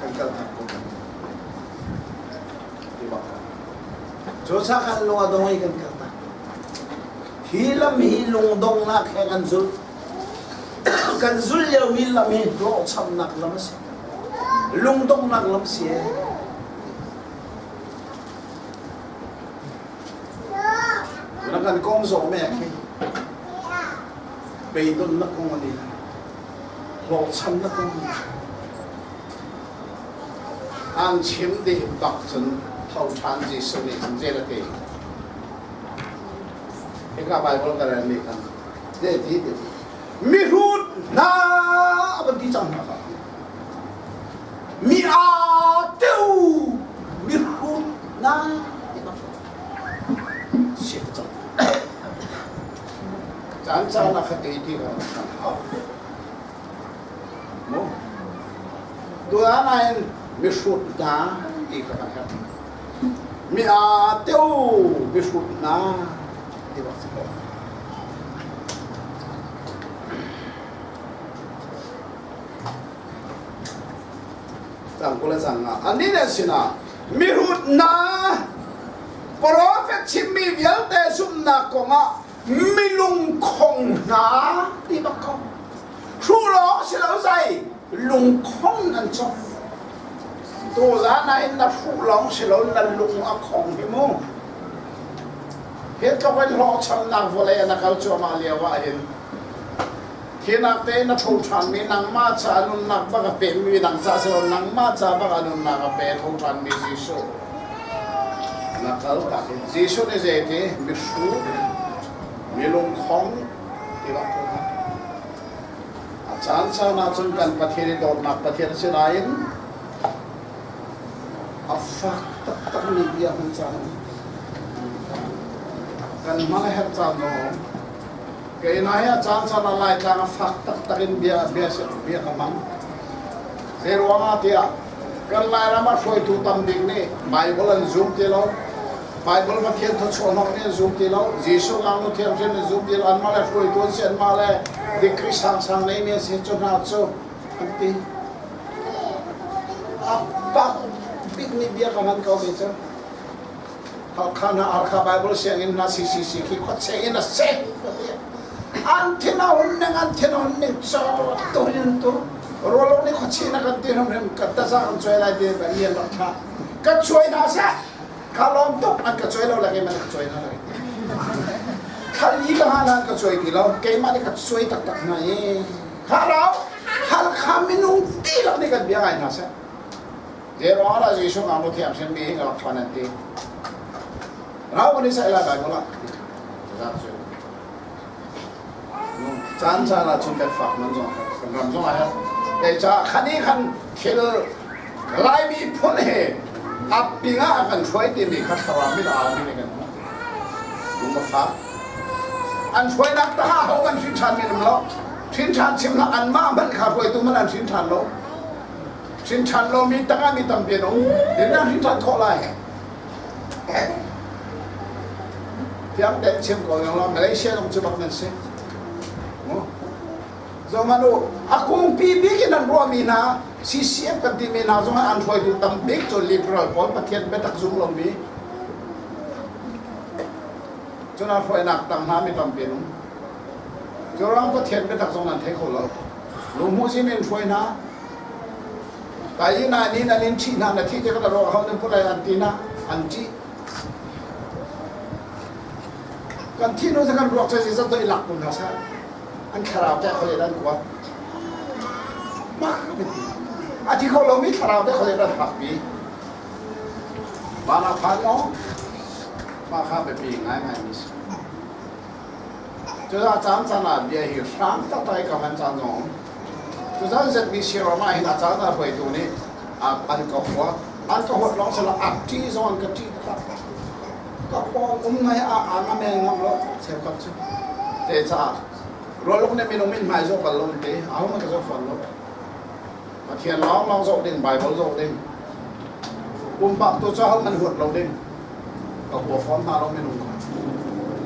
kan kal tak ko. Cucaah kan lung a dong i kan kal tak. Hi lam hi lungdonghnak he kan zulh. Kan zulh liomi lam hi hlawhchamnak lam a si. Lungdonghnak lam si ee. Na kan kong zawh me khi beidonnak kong ani hlawhchamnak kong ani An chim dih bak cun tho ṭhan Jesuh nih cun zei a ti? Hika Baibal ka relmi khan zei ti ti mihrut hna a van ti cang hna kha. Mi aa teu mihrut hna ti bak siak cang. Caan caan ah kha ti ti kan hau. Tuan ah hin mihrut hna ti kha kan herh. Mi aa teo mihrut hna ti bak si ko. Cang kul le cang nga. Annih nih sinah mihrut hna profet chimmi vialte zumhnak kongah milungkhong hna ti bak ko. Hruh lawng si lo zai lungkhong an cawk. Tuzaan ah hin na hruh lawng si lo na lung a khong hi mu. Hi tluk in hlawhchamnak vawlei na kal cuahmah lio ah hin thinak te na tho ṭhanmi nangmah ca nunnak bak a pekmi dang ca si lo nangmah ca bak a nunnak a pe tho ṭhanmi Jesuh na kal tak hin Jesuh nih zeiti mihrut mi lungkhong ti bak ko hna. A caan caan ahcun kan Pathian i dawtnak Pathian a si nain a fak taktakmi bia hman caan a um. Kan hman a herh caan zong a um. Kei na hi a caan caan ah Laitlang a fak taktak in bia bia bia ka hmang. Zei ruangah tiah kan Lairam ah hruaitu tam bik nih Bible an zum ti lo. Bible Pathian thawchuah hnawk nih an zum ti lo. Jesuh ngaknu thianghlim an zum ti lo. Anmah le hruaitu an si, anmah le degree sangsang neimi an si. Cu hna cu an ti. A pak bikmi bia ka hman ko mi cu Hakha hna Hakha Bible sianginn hna CCC khi khuacheng in a si. An thin a hun ning an thin a hun ning caw tur in tur rualo nih khuachi na kan ti hrimhrim kan taza kan cuai lai ti ba ian rak thlah ka cuai hna seh ka lawm tuk an ka cuai lo le keimah nih ka cuai hna lai khali ka hna an ka cuai ti lo keimah nih ka cuai taktak hna i kha rau Halkha minung dihlak nih kan bia ngai hna seh zei ruang ah Jesuh nga mu thiam hrim mi hi ka rak phan an ti rau kan i sai lai Bible ah caan caan ah cun kan fak man zong kan ram zong ah kei ca khan i khan thil Laimi phun he a ping ah a kan hruai timi kha thlarau min a mi nih kan hmuh. Lung a fak. An hruainak tangah ho kan hrin ṭhan men um lo. Hrin ṭhan chim hlah anmah hmanh kha hruaitu hmanh an hrin ṭhan lo. Hrin ṭhan lomi tangah mi tampi an um. Din an hrin ṭhan khawh lai. Fiang tein chim ko lo Malaysia zong cu bak nan si. Zohhmanh u, a kungpi bik in an ruahmi hna CCF kan timi hna zong an hruaitu tam bik cu liberal pawl Pathian biatak zum lomi cun a hruainak tang hna mi tampi an um. Cu ruang Pathian biatak zong nan thei kho lo. Lungmuhzin in hruai hna. Tai na ni nan in ṭhih hna na thih tikah na ruak ho nan put lai an ti na an ṭih. Kan thih hnu kan ruak cu zeizat i lak kun hna seh. An thlarau teh khualei an kuat. Mah a thi kho lomi thlarau teh khualei an phakpi. Van ah phan maw? Mah kha biapi ngaingai mi si. Cucaah caan caan ah bia hi hrang taktak i ka hman caan zong um. Cucaah ZBC ram ah hin a caan ah hruaitu nih an ka huat. An ka huat lawng silo a ṭih zong an ka ṭih taktak. Ka pawng um ngai a a ngam el ngam lo cheukhat cu. Te caah rualuk nih minung min hmai zoh bal lo te aho man ka zoh fawn lo. Pathian lawng lawng zoh ding, Bible zoh ding. Pumpak tu cu ho man huat lo ding. Ka hua fawn hna lo minung kha.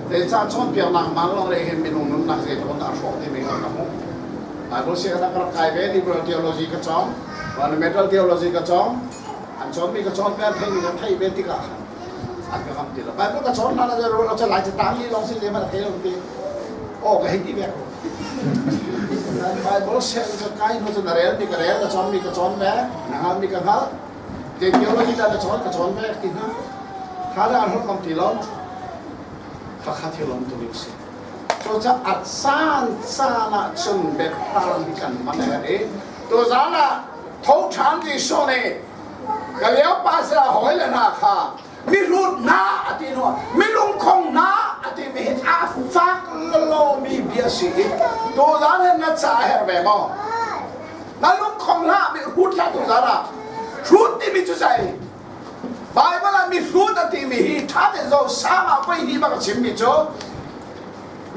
Te caah cawnpiaknak man lawng le hin minung nunnak zeitluk in dah a hrawh timi kha ka hmuh. Bible si ka rak kai ve, liberal theology ka cawng, fundamental theology ka cawng, an cawnmi ka cawn ve, an theimi kan theih ve tikah khan an ka ngamh ti lo. Bible ka cawn hna la rual lo lai tang li lawng si le man a thei lo ti. Aw ka hei ti ve ko. Bible siang ka kai hnu cun na rel mi ka rel, na cawn mi ka cawn ve, na hngal mi ka hngal. Te theology ta na cawn ka cawn ve ti hna. Kha le an holh ngam ti lo. Kha kha thil om tu ning si. Cucaah a caan caan ah cun biathlam kan hman a herh i tuzaan ah tho ṭhan Jesuh nih Kaleopas le a hawile hna kha mihrut hna a ti hnu milungkhong hna a timi hi a fak lalomi bia si i tuzaan hin na ca a herh ve maw? Na lungkhong hlah mihrut hlah tuzaan ah hrut timi cu zei? Baibal ah mihrut a timi hi ṭha tein zoh sang ah voi hnih bak a chimmi cu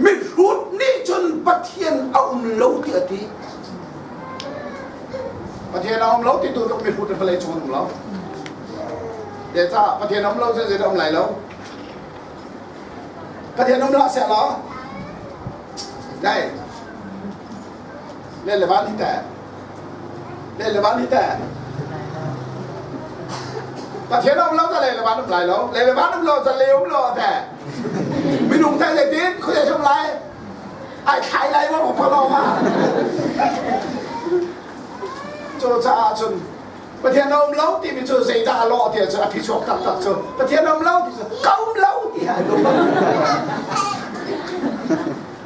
mihrut nih cun Pathian a um lo ti a ti. Pathian a um lo ti tu tluk mihrut vawlei cung an um lo. Zeicah Pathian a um lo cun zeidah um lai lo? Pathian um hlah seh law dai le le van hi teh Le le van hi teh Pathian um lo ta le le van um lai lo le le van um lo ta le um lo te minung te zeitin khuai sum lai ai thlai lai mo ko lo ma cu caah cun Pathian a um lo timi cu zeidah a lawh ti cu a phichuak taktak cu Pathian a um lo ti cu ka um lo ti ai lo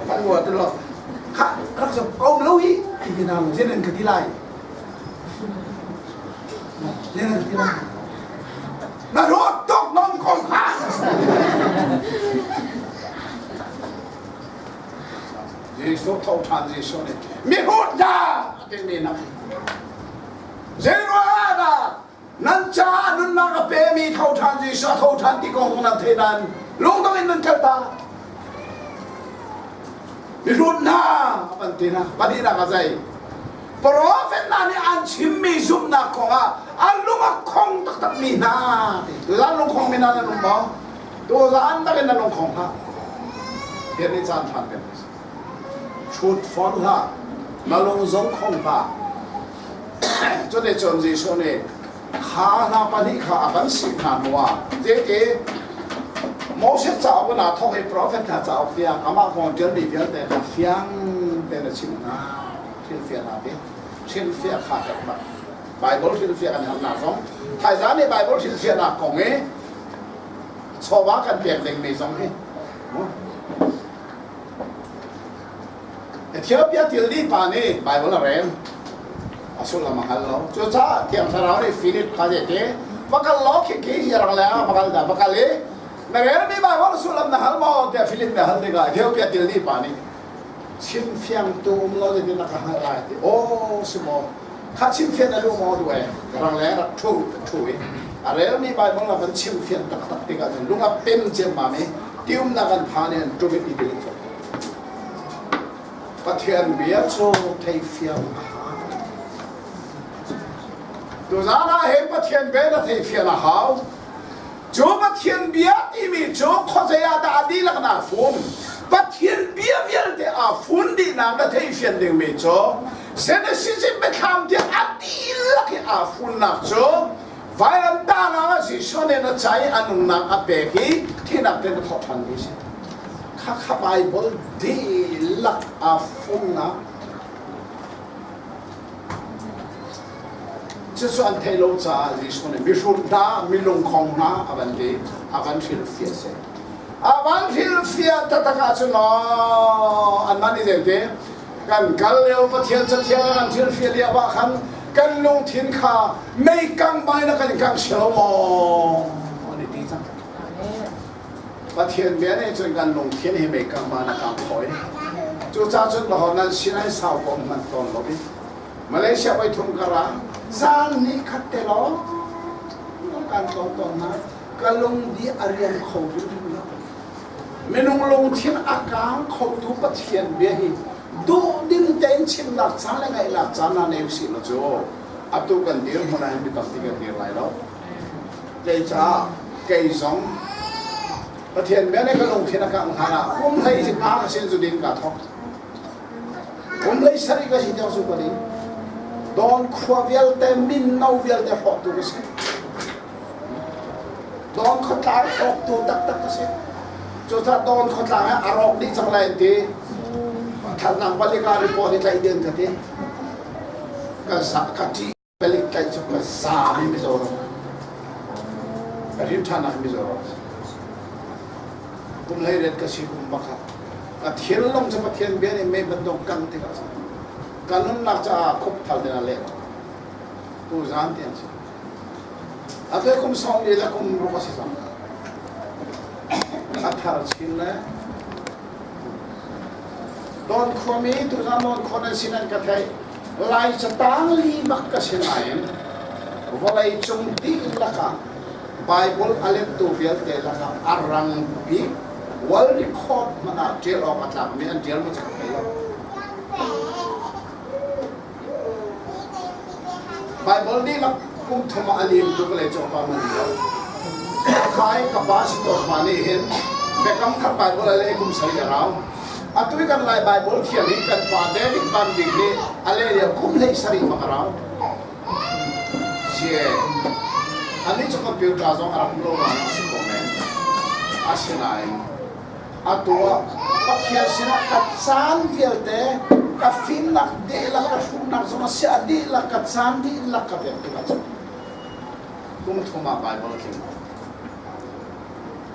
kan ruat lo kha rak zo ka um lo hi ti ti na zenin ka ti lai zenin ka ti lai na ruat tuk nom khong kha Jesuh tho ṭhan Jesuh nih mihrut hna a timi nak zeiruangah dah nan caah nunnak a pemi tho ṭhan Jesuh a tho ṭhan ti kong nan theih nain lungdong in nan kal ta mihrut hna a pan ti hna pahnihnak a zei Prophet hna nih an chimmi zumhnak kongah an lung a khong taktakmi hna ti tuzaan lungkhong mi hna nan um maw tuzaan takin nan lungkhong hlah Bian nih caan ṭhan pek Hrut fawn hlah na lung zong khong hlah cuticun Jesuh nih kha hna pahnih kha a kan sih hna hnuah zeiti Moses cauk in aa thawk i profet hna cauk tiang amah kong ṭialmi vialte kha fiang tein a chimh hna hrilhfiah hna ti hrilhfiah kha herh bak Bible hrilhfiah kan herhnak zong thaizan nih Bible hrilhfiahnak kong i chawva kan pek dingmi zong hi Ethiopia thildi pa nih Bible a rel. A sullam a hngal lo. Cucaah Thiang Thlarau nih Philip kha zeiti va kal law khi khi hi rang leng ah va kal dah va kal i na relmi Bible sullam na hal maw tiah Philip nih a hal tikah Ethiopia thildi pa nih chimfiangtu um lo zeitin na ka hngalh lai ti aw si maw kha chimfian na duh maw duh e rang leng rak ṭhu ṭhu i a relmi Bible na van chimfian taktak tikah cun lung a pem ciammam i tiumnak an phan i an ṭum i tipil an cawk. Pathian bia cu theifiang a hau. Tuzaan ah hin Pathian bia na theifian a hau. Cu Pathian bia timi cu khuazei ah dah a dihlak na fun. Pathian bia vialte aa fun dihnak na theifian dingmi cu Genesis in biathlam tiang a dihlak i aa funnak cu Vailamtahnak ah Jesuh nih na ca i a nunnak a pek i thihnak tein a thawh ṭhanmi a si. Khakha Baibal dihlak aa funnak cucu an theih lo caah Jesuh nih mihrut hna, milungkhong hna a van ti, a van hrilhfiah si. A van hrilhfiah taktak ahcun maw anmah nih zeiti kan kal lio Pathian cathiang a kan hrilhfiah lio ah khan kan lungthin kha mei kang bai na kan kang si lo maw an i ti cang. Pathian bia nih cun kan lungthin hi mei kang ma na kang khoi. Cucaah cun maho nan sin ai sau ko hman tawn lo i Malaysia voi thum ka ra zan ni khat te lawng kan tlawng tawn na. Ka lungdi a riam kho hrimhrim lo. Minung lungthin a kaang khotu Pathian bia hi duhdim tein chimnak caan le ngaihnak caan ah nei usih law cu atu kan dir hmun ah hin mi tampi kan dir lai lo. Kei caah kei zong Pathian bia nih ka lungthin a kangh hlan ah kum hlei nga ka sin zu ding kaa thawk. Kum hlei sarih ka si tiang zu ka ding. Dawn khua vialte minno vialte hrawktu ka si. Dawn khuatlang hrawktu taktak ka si. Cucaah Dawn khuatlang ah a rawk dih cang lai an ti. Thalnak palika report hi tlaih ding ka ti. Ka sa ka ṭih palik tlaih cu ka zaam i Mizoram. Ka rin ṭhan ah Mizoram. Kum hlei riat ka si kum pakhat. Ka thinlung cu Pathian bia nih mei bantuk kang tikah ka nunnak caah khup thal ding ah leh tu zan tiang si. Atu kum 40 le kum ruk a si cang. A thar chin le Dawn khuami tuzan Dawn khua nan sin an ka theih. Lai catang li bak ka si nain vawlei cung dihlak ah Bible a lettu vialte lakah a rang bik world record hmanh ah ṭial awk a tlakmi an ṭial maw cu ka thei lo. Baibal dihlak kum thum ah a lim tuk le cawpa man lo. Khai ka pa si tawn pa nih hin biakam khat Baibal a leh kum sarih a rau. Atu i kan Lai Baibal thiam hi kan pa David Van Bik nih a leh lio kum hlei sarih bak a rau. Sie. Anih cu computer zong a rak um lo ruangah a si ko men. Asinain Atu ah Pathian sinah ka caan vialte ka fimnak dihlak ka hruhnak zong a si a dihlak ka caan dihlak ka pek tikah cun kum thum ah Baibal a tling ko.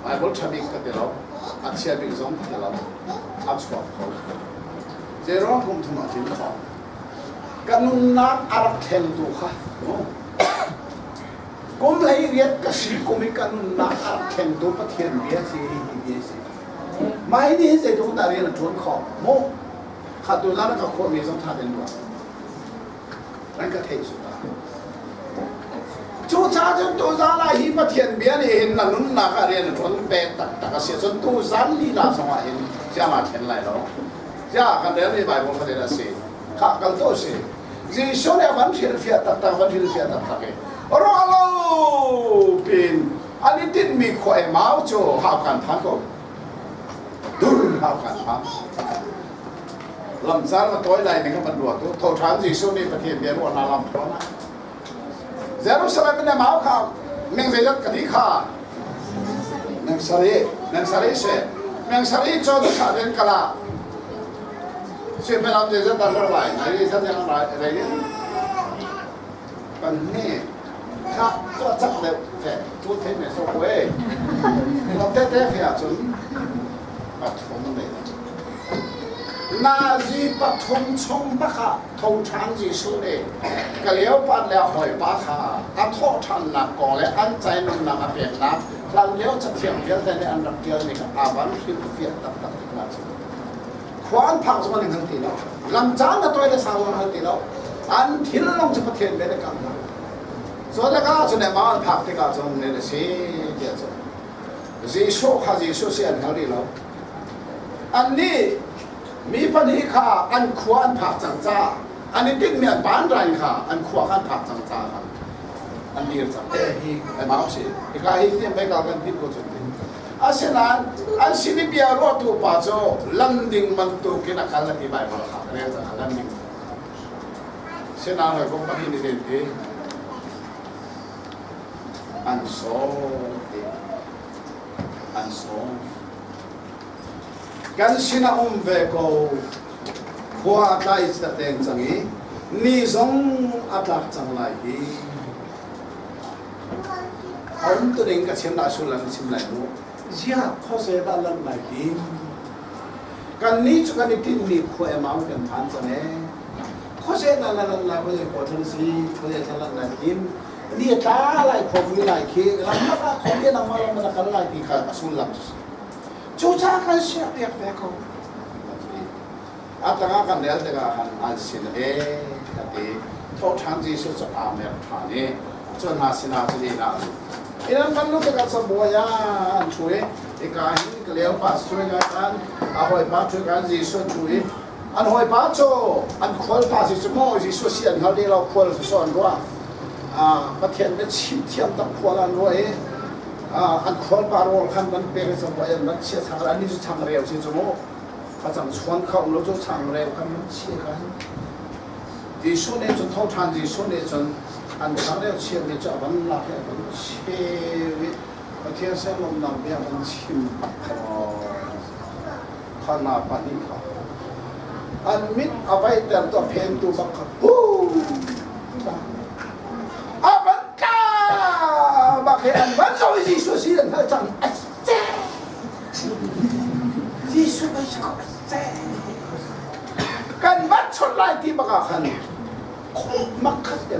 Baibal ṭha bik ka ti lo, a chia bik zong ka ti lo, a chuak kho. Zeiruang kum thum ah tling kho? Ka nunnak a rak thlengtu kha Kum hlei riat ka si kum i ka nunnak a rak thlengtu Pathian bia si hi hi bia si. Mah hi nih hin zeitluk dah rian a ṭuan khawh mu? Kha tu zan ka khuami zong ṭha tein ruah. Nan ka theih su ta. Cucaah cun tuzan ah hi Pathian bia nih hin na nunnak ah rian a ṭuan pek taktak a si ahcun tuzan lila zong ah hin ziah aa thlen lai lo. Ziah kan relmi Bible kha a si. Khah kal to si. Jesuh nih a van hrilhfiah taktak van hrilhfiah taktak i ruah lo pin an i tinhmi khua Emau cu hau kan phan ko dur hau kan phan lamcar va tawi lai ning kan ruah tu tho ṭhan Jesuh nih Pathian bia ruah na lam thawn ah Jerusalem in Emau kha meng zeizat ka ti kha meng sarih meng sarih se meng sarih cu sa den kala Suimilam zeizat dah lor lai? Nai zeizat yang lai rei in kan ni kha cho chak deuh fe tu the me so ko e lo te te fe ahcun pathum nei Nazi pathum chung bak ah tho ṭhan Jesuh nih Kaleopat le a hawipa kha a thawh ṭhannak kong le an cai nunnak a peknak hlanlio cathiang vialte nih an rak ṭialmi kha a van hrilhfiah taktak tik hna cu khua an phak zong an i hngal ti lo lam caan a tawi le sau an hngal ti lo an thil lawng cu Pathian bia nih kangh hna cu tikah cun mah an phak tikah cun ne na si tiah cun Jesuh kha Jesuh si an hngal rih lo annih mi pahnih kha an khua an phak cang caah an i tinhmi an pan rai kha an khua kha an phak cang caah khan an dir cang hi mau si hika hi tiang beikal kan tin ko cun Asinain an sin i bia ruahtu pa cu lam ding bantukin a kal a ti Baibal kha ka rel caah lam ding. Sinain hawikom pahnih nih den ti an sawm ti an sawm. Kan sinah um ve ko khua a tlai deng cang i ni zong a tlak cang lai hi. A um tuning ka chim dah sullam chim lai mu. Ziah khuaze dah lam lai tim. Kannih cu kan i tinhmi khua emau kan phan cang ee. Khuaze dah lan lai khuaze khua thlan si khuaze thlan lan lai tim. Ni a tla lai khua vui lai khi ram lak ah khua bia nangmah lam na kal lai ti kha a sullam cu si. Cucaah kan siah piak ve ko. A tangah kan rel tikah khan an sin ee a ti. Thawhṭhan Jesuh cu aa mer ṭhan i cu hna sinah cun inn ah a lut. Inn an van lut tikah cabuai ah an ṭhu i hika hin Kleopas ṭhu i kan a hawipa ṭhu i kan Jesuh ṭhu i an hawipa cu an khualpa si cu maw Jesuh si an hngal dih lo khual sawsawh an ruah. Pathian biachim thiam tak khual an ruah i an khualpa rawl khan van pek i cabuai an van chia chang annih cu changreu si cu mu facang chuan kha um lo cu changreu khan van chia kha hin Jesuh nih cun thoṭhan Jesuh nih cun an changreu chiahmi cu a van lak i a van cheu i Pathian sin lawmhnak bia van chim bak kha kha na pahnih kha an mit a vaihter tu a phentu bak kha hu a van tla bak he an van zo i Jesuh si an hngalh cang a ce Jesuh bai si ko a ce kan van chawt lai ti bak ah khan makhat te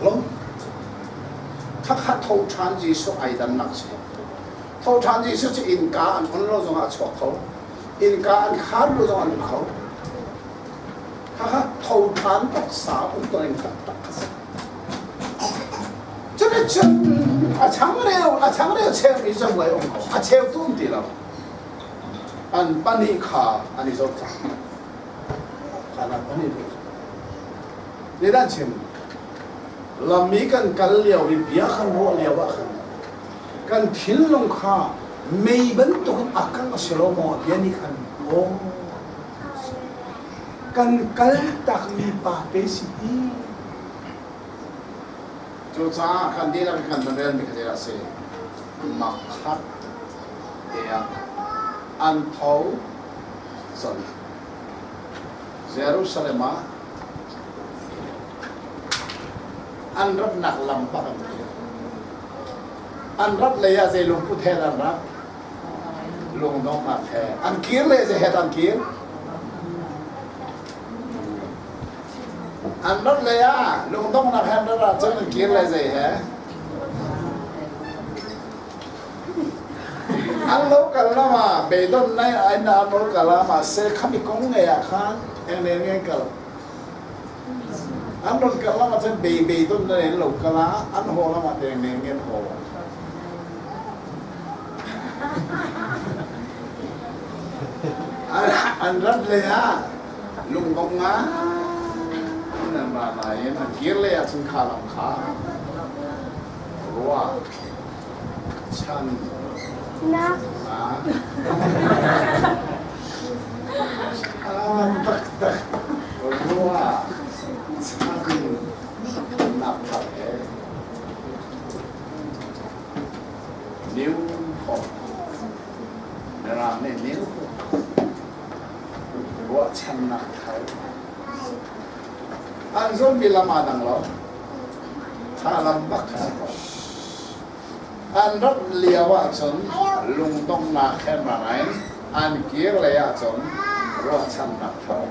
lom khakha tho ṭhan Jesuh ai dannak si tho ṭhan Jesuh cu innka an on lo zongah a chuak kho innka an khar lo zongah a lut kho Khakha tho ṭhan taksa um to in taktak a si. Cuticun a changreu a changreu cheumi zong lai um ko. A cheu tu um ti lo. An pahnih kha an i zoh cang. Kha an pahnih zoh. Ni dan chim. Lam i kan kal lio i bia kan ruah lio ah khan kan thinlung kha mei bantukin a kang a si lo maw bia nih khan aw Kan kaltakmi pa te si hi. Cucaah kan dihlak in kan van relmi kha zeidah a si? Makhat te ah an tho colh. Jerusalem ah an ratnak lam bak an kir. An rat lei ah zei lungput he dah an rat? Lungdonghnak he an kir le zei he an kir an rat lei ah lungdonghnak he an rat ahcun an kir le zei he an lo kal lam ah beidon nai ai na an lo kal ah mahse khami kong ngei ah khan eng nen ngen kal an ron kal lam ah cun bei beidon na nen lo kal ah an haw lam ah teng nen ngen haw An rat lei ah lungdong ngai in an ra nain an kir lei ah cun kha lam kha ruah chan chan taktak ruah chan nak thar he New Hope. Mirang nih New Hope. Ruahchannak thar. An zulmi lam aa dang lo. Tha lam bak kha si ko. An rat lio ahcun lungdonghnak he rang in an kir lei ahcun ruahchannak thar.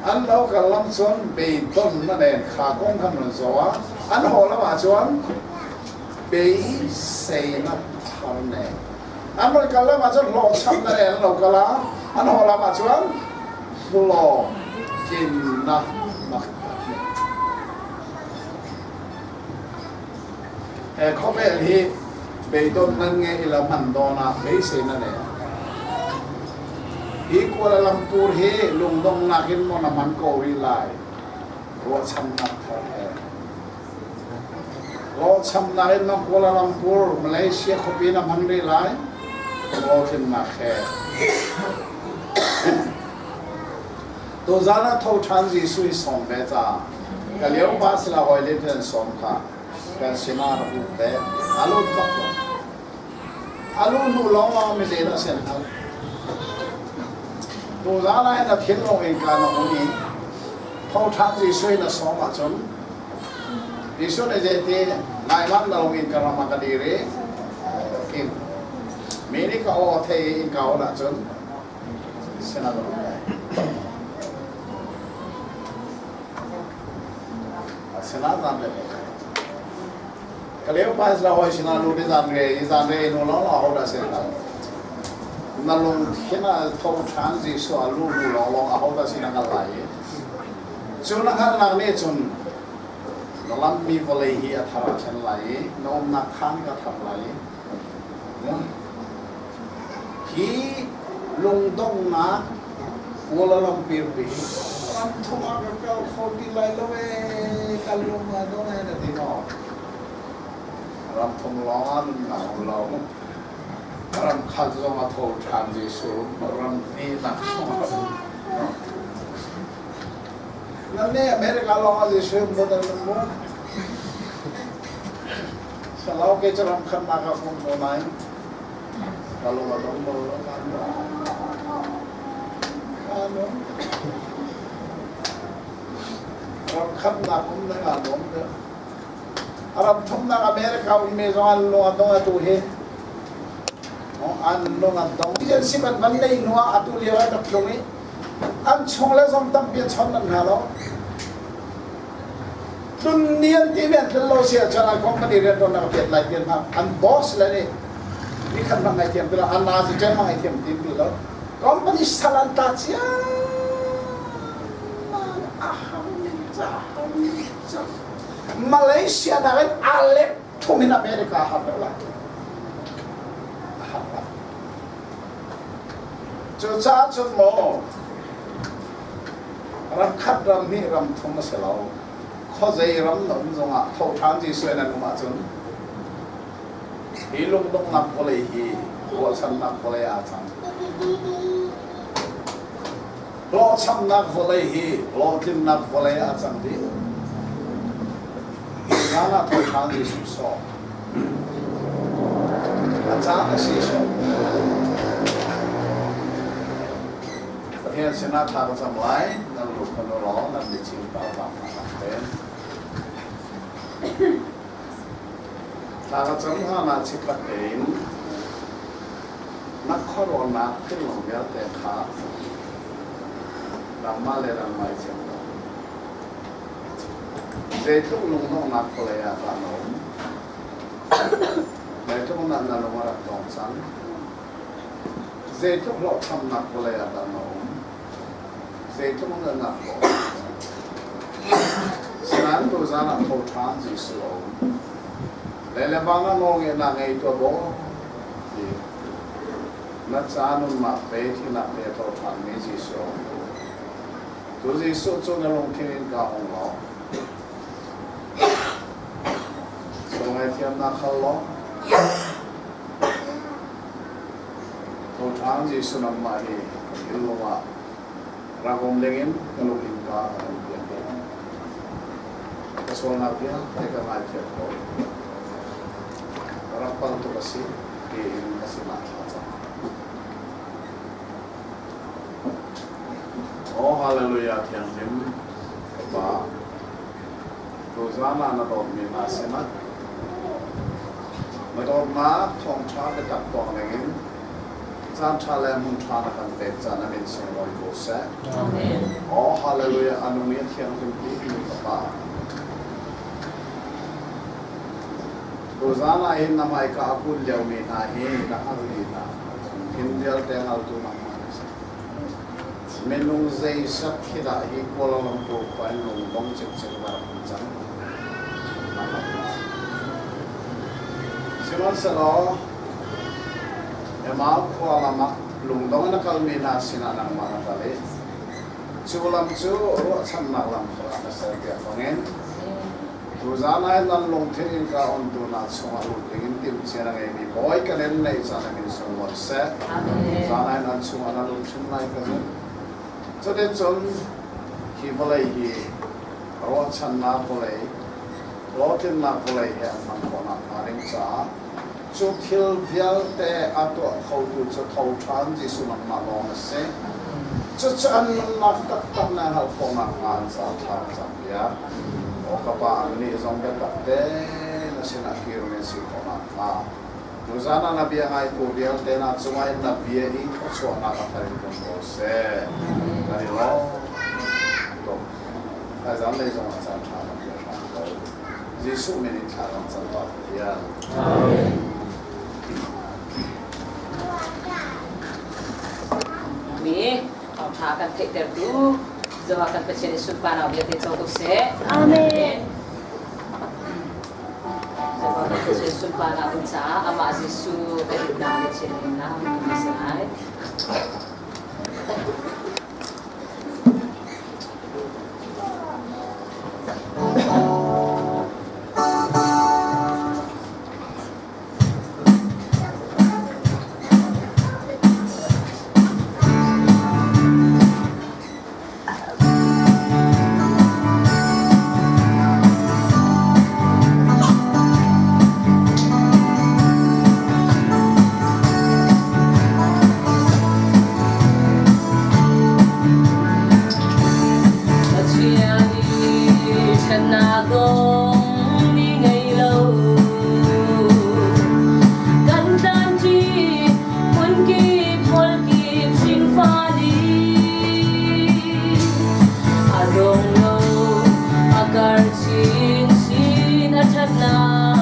An lo kal lam cun beidon na nen kha kong khan run zoh ah an haw lam ah cun beiseinak thar ne an run kal lam ah cun hlawhcham na nen an lo kal ah an haw lam ah cun hlawhtlinnak mak ne. He khawvel hi beidon nan nge ila man dawn ah beisei na nei. Hi Kuala Lumpur hi lungdongnak in maw na man ko rih lai? Ruahchannak thar he. Hlawhchamnak in maw Kuala Lumpur, Malaysia khuapi na hman rih lai? Hlawhtlinnak he. Tuzaan ah tho ṭhan Jesuh i sawm ve ca ka lio pa sila hawi le an sawm kha kan sinah rak lut ve. A lut bak lo. A luh hnu lawng mi zeidah si an hal. Tuzaan ah hin na thinlung innka na hun i tho ṭhan Jesuh in a sawm ahcun Jesuh nih zeiti naiman na lung in ka ram ah ka dir i king mi nih ka aw thei i innka on ahcun sinah ka lut lai. Sinah zan le ka leo pa la hoi sinah lu ni zan re i zan re nu lo lo ho dah sin hal na lung thin ah tho ṭhan Jesuh a lu nu lo long a ho dah sin a ngal lai i. Cu na hngalhnak nih cun na lammi vawlei hi a thar a thlen lai i na umnak khaan ka thar lai i hi lungdonghnak Kuala Lumpur pi hi ram thum ah ka kal kho ti lai lo ee, ka lung a dong ee na ti maw? Ram thum lawng ah nunnak um lo. Ram khat zong a tho ṭhan Jesuh, ram hnihnak zong a Nan nih America lawng ah Jesuh um nan mu. Salau ke cu ram khatnak ah um ko nain ka lung a dong bal lo kan Ram khatnak um na nga nuam deuh. Ram thumnak America ummi zong an lung a dong atu hi. An lung a dong. An sim an van nei hnu ah atu lio ah rak tlung i an chung le zong tampi an chon nan hna lo. Tlun ni an ti mi an tlun lo si ahcun an company rianṭuannak a piat lai ti an hmang. An boss le nih nikhat hmang ngai thiam ti lo, an nazi ṭem hmang ngai thiam ti ti lo. Company sal an ta cia Malaysia nakin a let thum in America a har deuh lai. A har lai. Cucaah cun maw ram khat ram hnih ram thum a si lo. Khuazei ram na um zongah tho ṭhan Jesuh in an um ahcun hi lungdonghnak vawlei hi ruahchannak vawlei aa cang. Hlawhchamnak vawlei hi hlawhtlinnak vawlei ah a cang dih. Zan ah tho ṭhan Jesuh sawh. A caan a si sawh. Pathian sinah thla ka cam lai, nan lu khon u law nan biachim ta bak hna ten. Thla ka cam hlan ah chikkhat tein na khuaruahnak thinlung vialte kha nangmah le nangmah i chim ko. Zeitluk lungdonghnak vawlei ah dah na um? Zeitluk na na lung a rak dong cang? Zeitluk hlawhchamnak vawlei ah dah na um? Zeitluk na na hlawh cang? Sinain tuzaan ah tho ṭhan Jesuh a um. Le le vang ah nawlngeihnak ngei tuah baw ti na ca nunnak pe thinak pe tho ṭhanmi Jesuh a um. Tu Jesuh cu na lungthin in ka hung law sual ngaithiamnak hal law tho ṭhan Jesuh nangmah hi ka thinlung ah rak um dingin ka lung innka ka hung piak ding. Ka sualnak vialte ka ngaithiam ko. Ka rak pal tuk a si tiin ka sinah thla cam. Aw hallelujah thianghlim ka Pa tuzaan ah na dawtmi hna sinah na dawtnak thawngṭha biatak tuak dingin caan ṭha le hmun ṭha na kan pek caan a min sunglawi ko seh. Amen. Aw hallelujah a nung i a thianghlim bikmi ka Pa tuzaan ah hin na hmaika a kun liomi hna hi na hngalh dih hna. Thil vialte hngaltu nangmah na si. Minung zeizat khi dah hi Kuala Lumpur khua in lungdong cikcek va rak um cang? Sihmanhsehlaw Emau khua lam ah lungdong in a kalmi hna sinah nangmah na kal i cu lam cu ruahchannak lam thar ah na serpiak bangin Tuzaan ah hin nan lungthin innka ontu hna chungah lut dingin timhcia na ngeimi Bawi kan in neih caan a min sunglawi seh. Zaan ah hin an chungah na lut hrim lai ka zumh. Cuticun hi vawlei hi ruahchannak vawlei, hlawhtlinnak vawlei he an hman khawh nakhnga ding caah cu thil vialte a tuah khotu cu tho ṭhan Jesuh nangmah lawng na si. Cucu an nunnak taktak na hngalh khawh nakhnga an ca thla ka campiak. Aw ka Pa, annih zong biatak te na sinah kirmi an si khawh nakhnga tuzaan ah na bia ngaitu vialte hna cungah in na bia i thluachuahnak a thar in tlung ko seh. Kan i lawm tuk. Thaizang lei zongah caan ṭha kan pe hram ko. Jesuh min in thla kan cam Pa Pathian. Amen. Mi thawngṭha kan theihtertu. Zoha kan Pathian i sunparnak vialte co ko seh. Amen. Zoha kan Pathian sunparnak ding caah amah Jesuh kan dinnak le thianhlimnak kan si lai. Pathian i ṭhatnak dong ni ngei lo kan tanṭi hmunkip hmualkip hringfa nih a dong lo a kar chinchin a ṭhatnak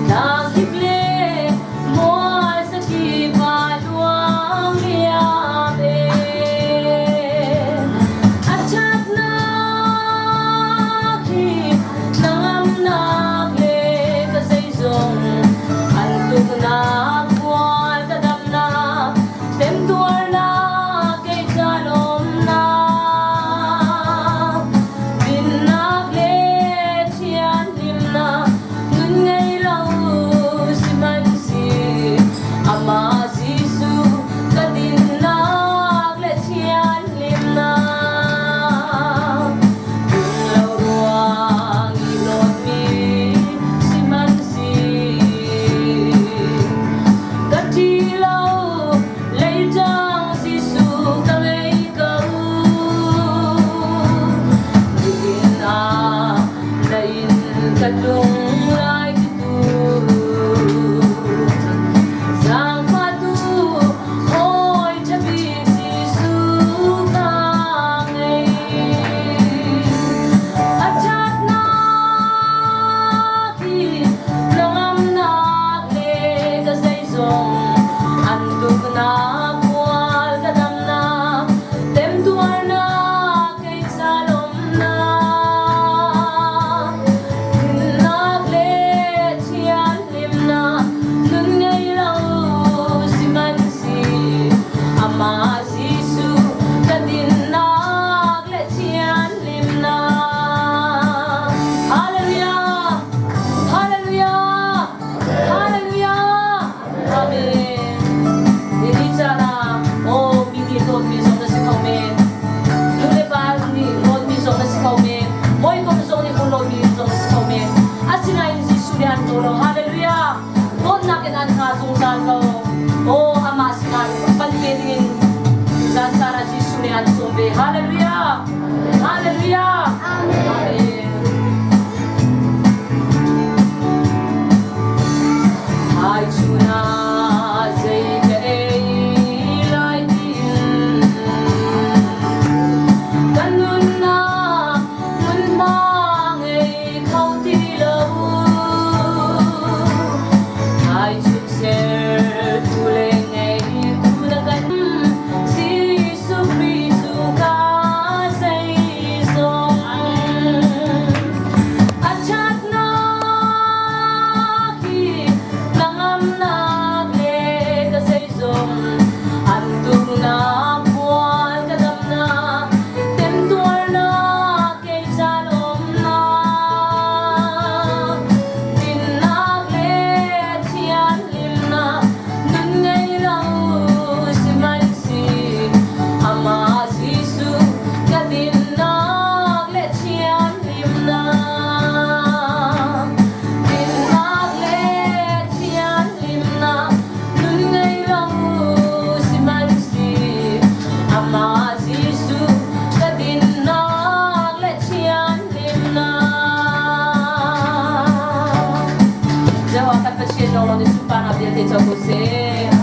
tlang kip le mual sakip ah luang liam e a ṭhatnak hi hnangamnak le ka zeizong an tuknak khual ka damnak temtuarnak kei ca lawmnak dinnak le thianhlimnak nun ngei lo sihmanhseh amah Jesuh ka dinnak le thianhlimnak lo ruang i hlawtmi sihmanhseh ka ṭi lo leitang Jesuh ka ngei ko nihin ah na inn ka tlung lai ti tu zaangfahtu hawi ṭha bik Jesuh ka ngei a ṭhatnak hi hnangamnak le ka zeizong an tuknak khual ka damnak temtuarnak kei ca lawmnak Dinnak le thianhlimnak nun ngei lo sihmanhseh amah Jesuh ka dinnak le thianhlimnak. Hallelujah! Hallelujah! Hallelujah! Amen. Nihi caan ah aw mi nih hlawtmi zong na si kho men. Nu le pa nih hlawtmi zong na si kho men. Hawikom zong nih hlawtmi zong na si kho men. Asinain Jesuh nih an daw lo. Hallelujah! Dawtnak in an hna zungzal ko. Aw amah sinah pan ve dingin zan caan ah Jesuh nih an sawm ve. Hallelujah! Hallelujah! Amen. Hai chun ah zei ka ei lai tiin kan nunnak hmunhma ngei kho ti lo. Hai chun sertu le ngei tu na kan Jesuh Khrih cu ka zeizong. A ṭhatnak hi hnangamnak le ka zeizong an tuknak puan ka damnak temtuarnak kei ca lawmnak dinnak le thianhlimnak nun ngei lo sihmanhseh amah Jesuh ka dinnak le thianhlimnak dinnak le thianhlimnak nun ngei lo sihmanhseh amah Jesuh ka dinnak le thianhlimnak. Jehovah kan Pathian lawnglawng nih sunparnak vialte co ko seh.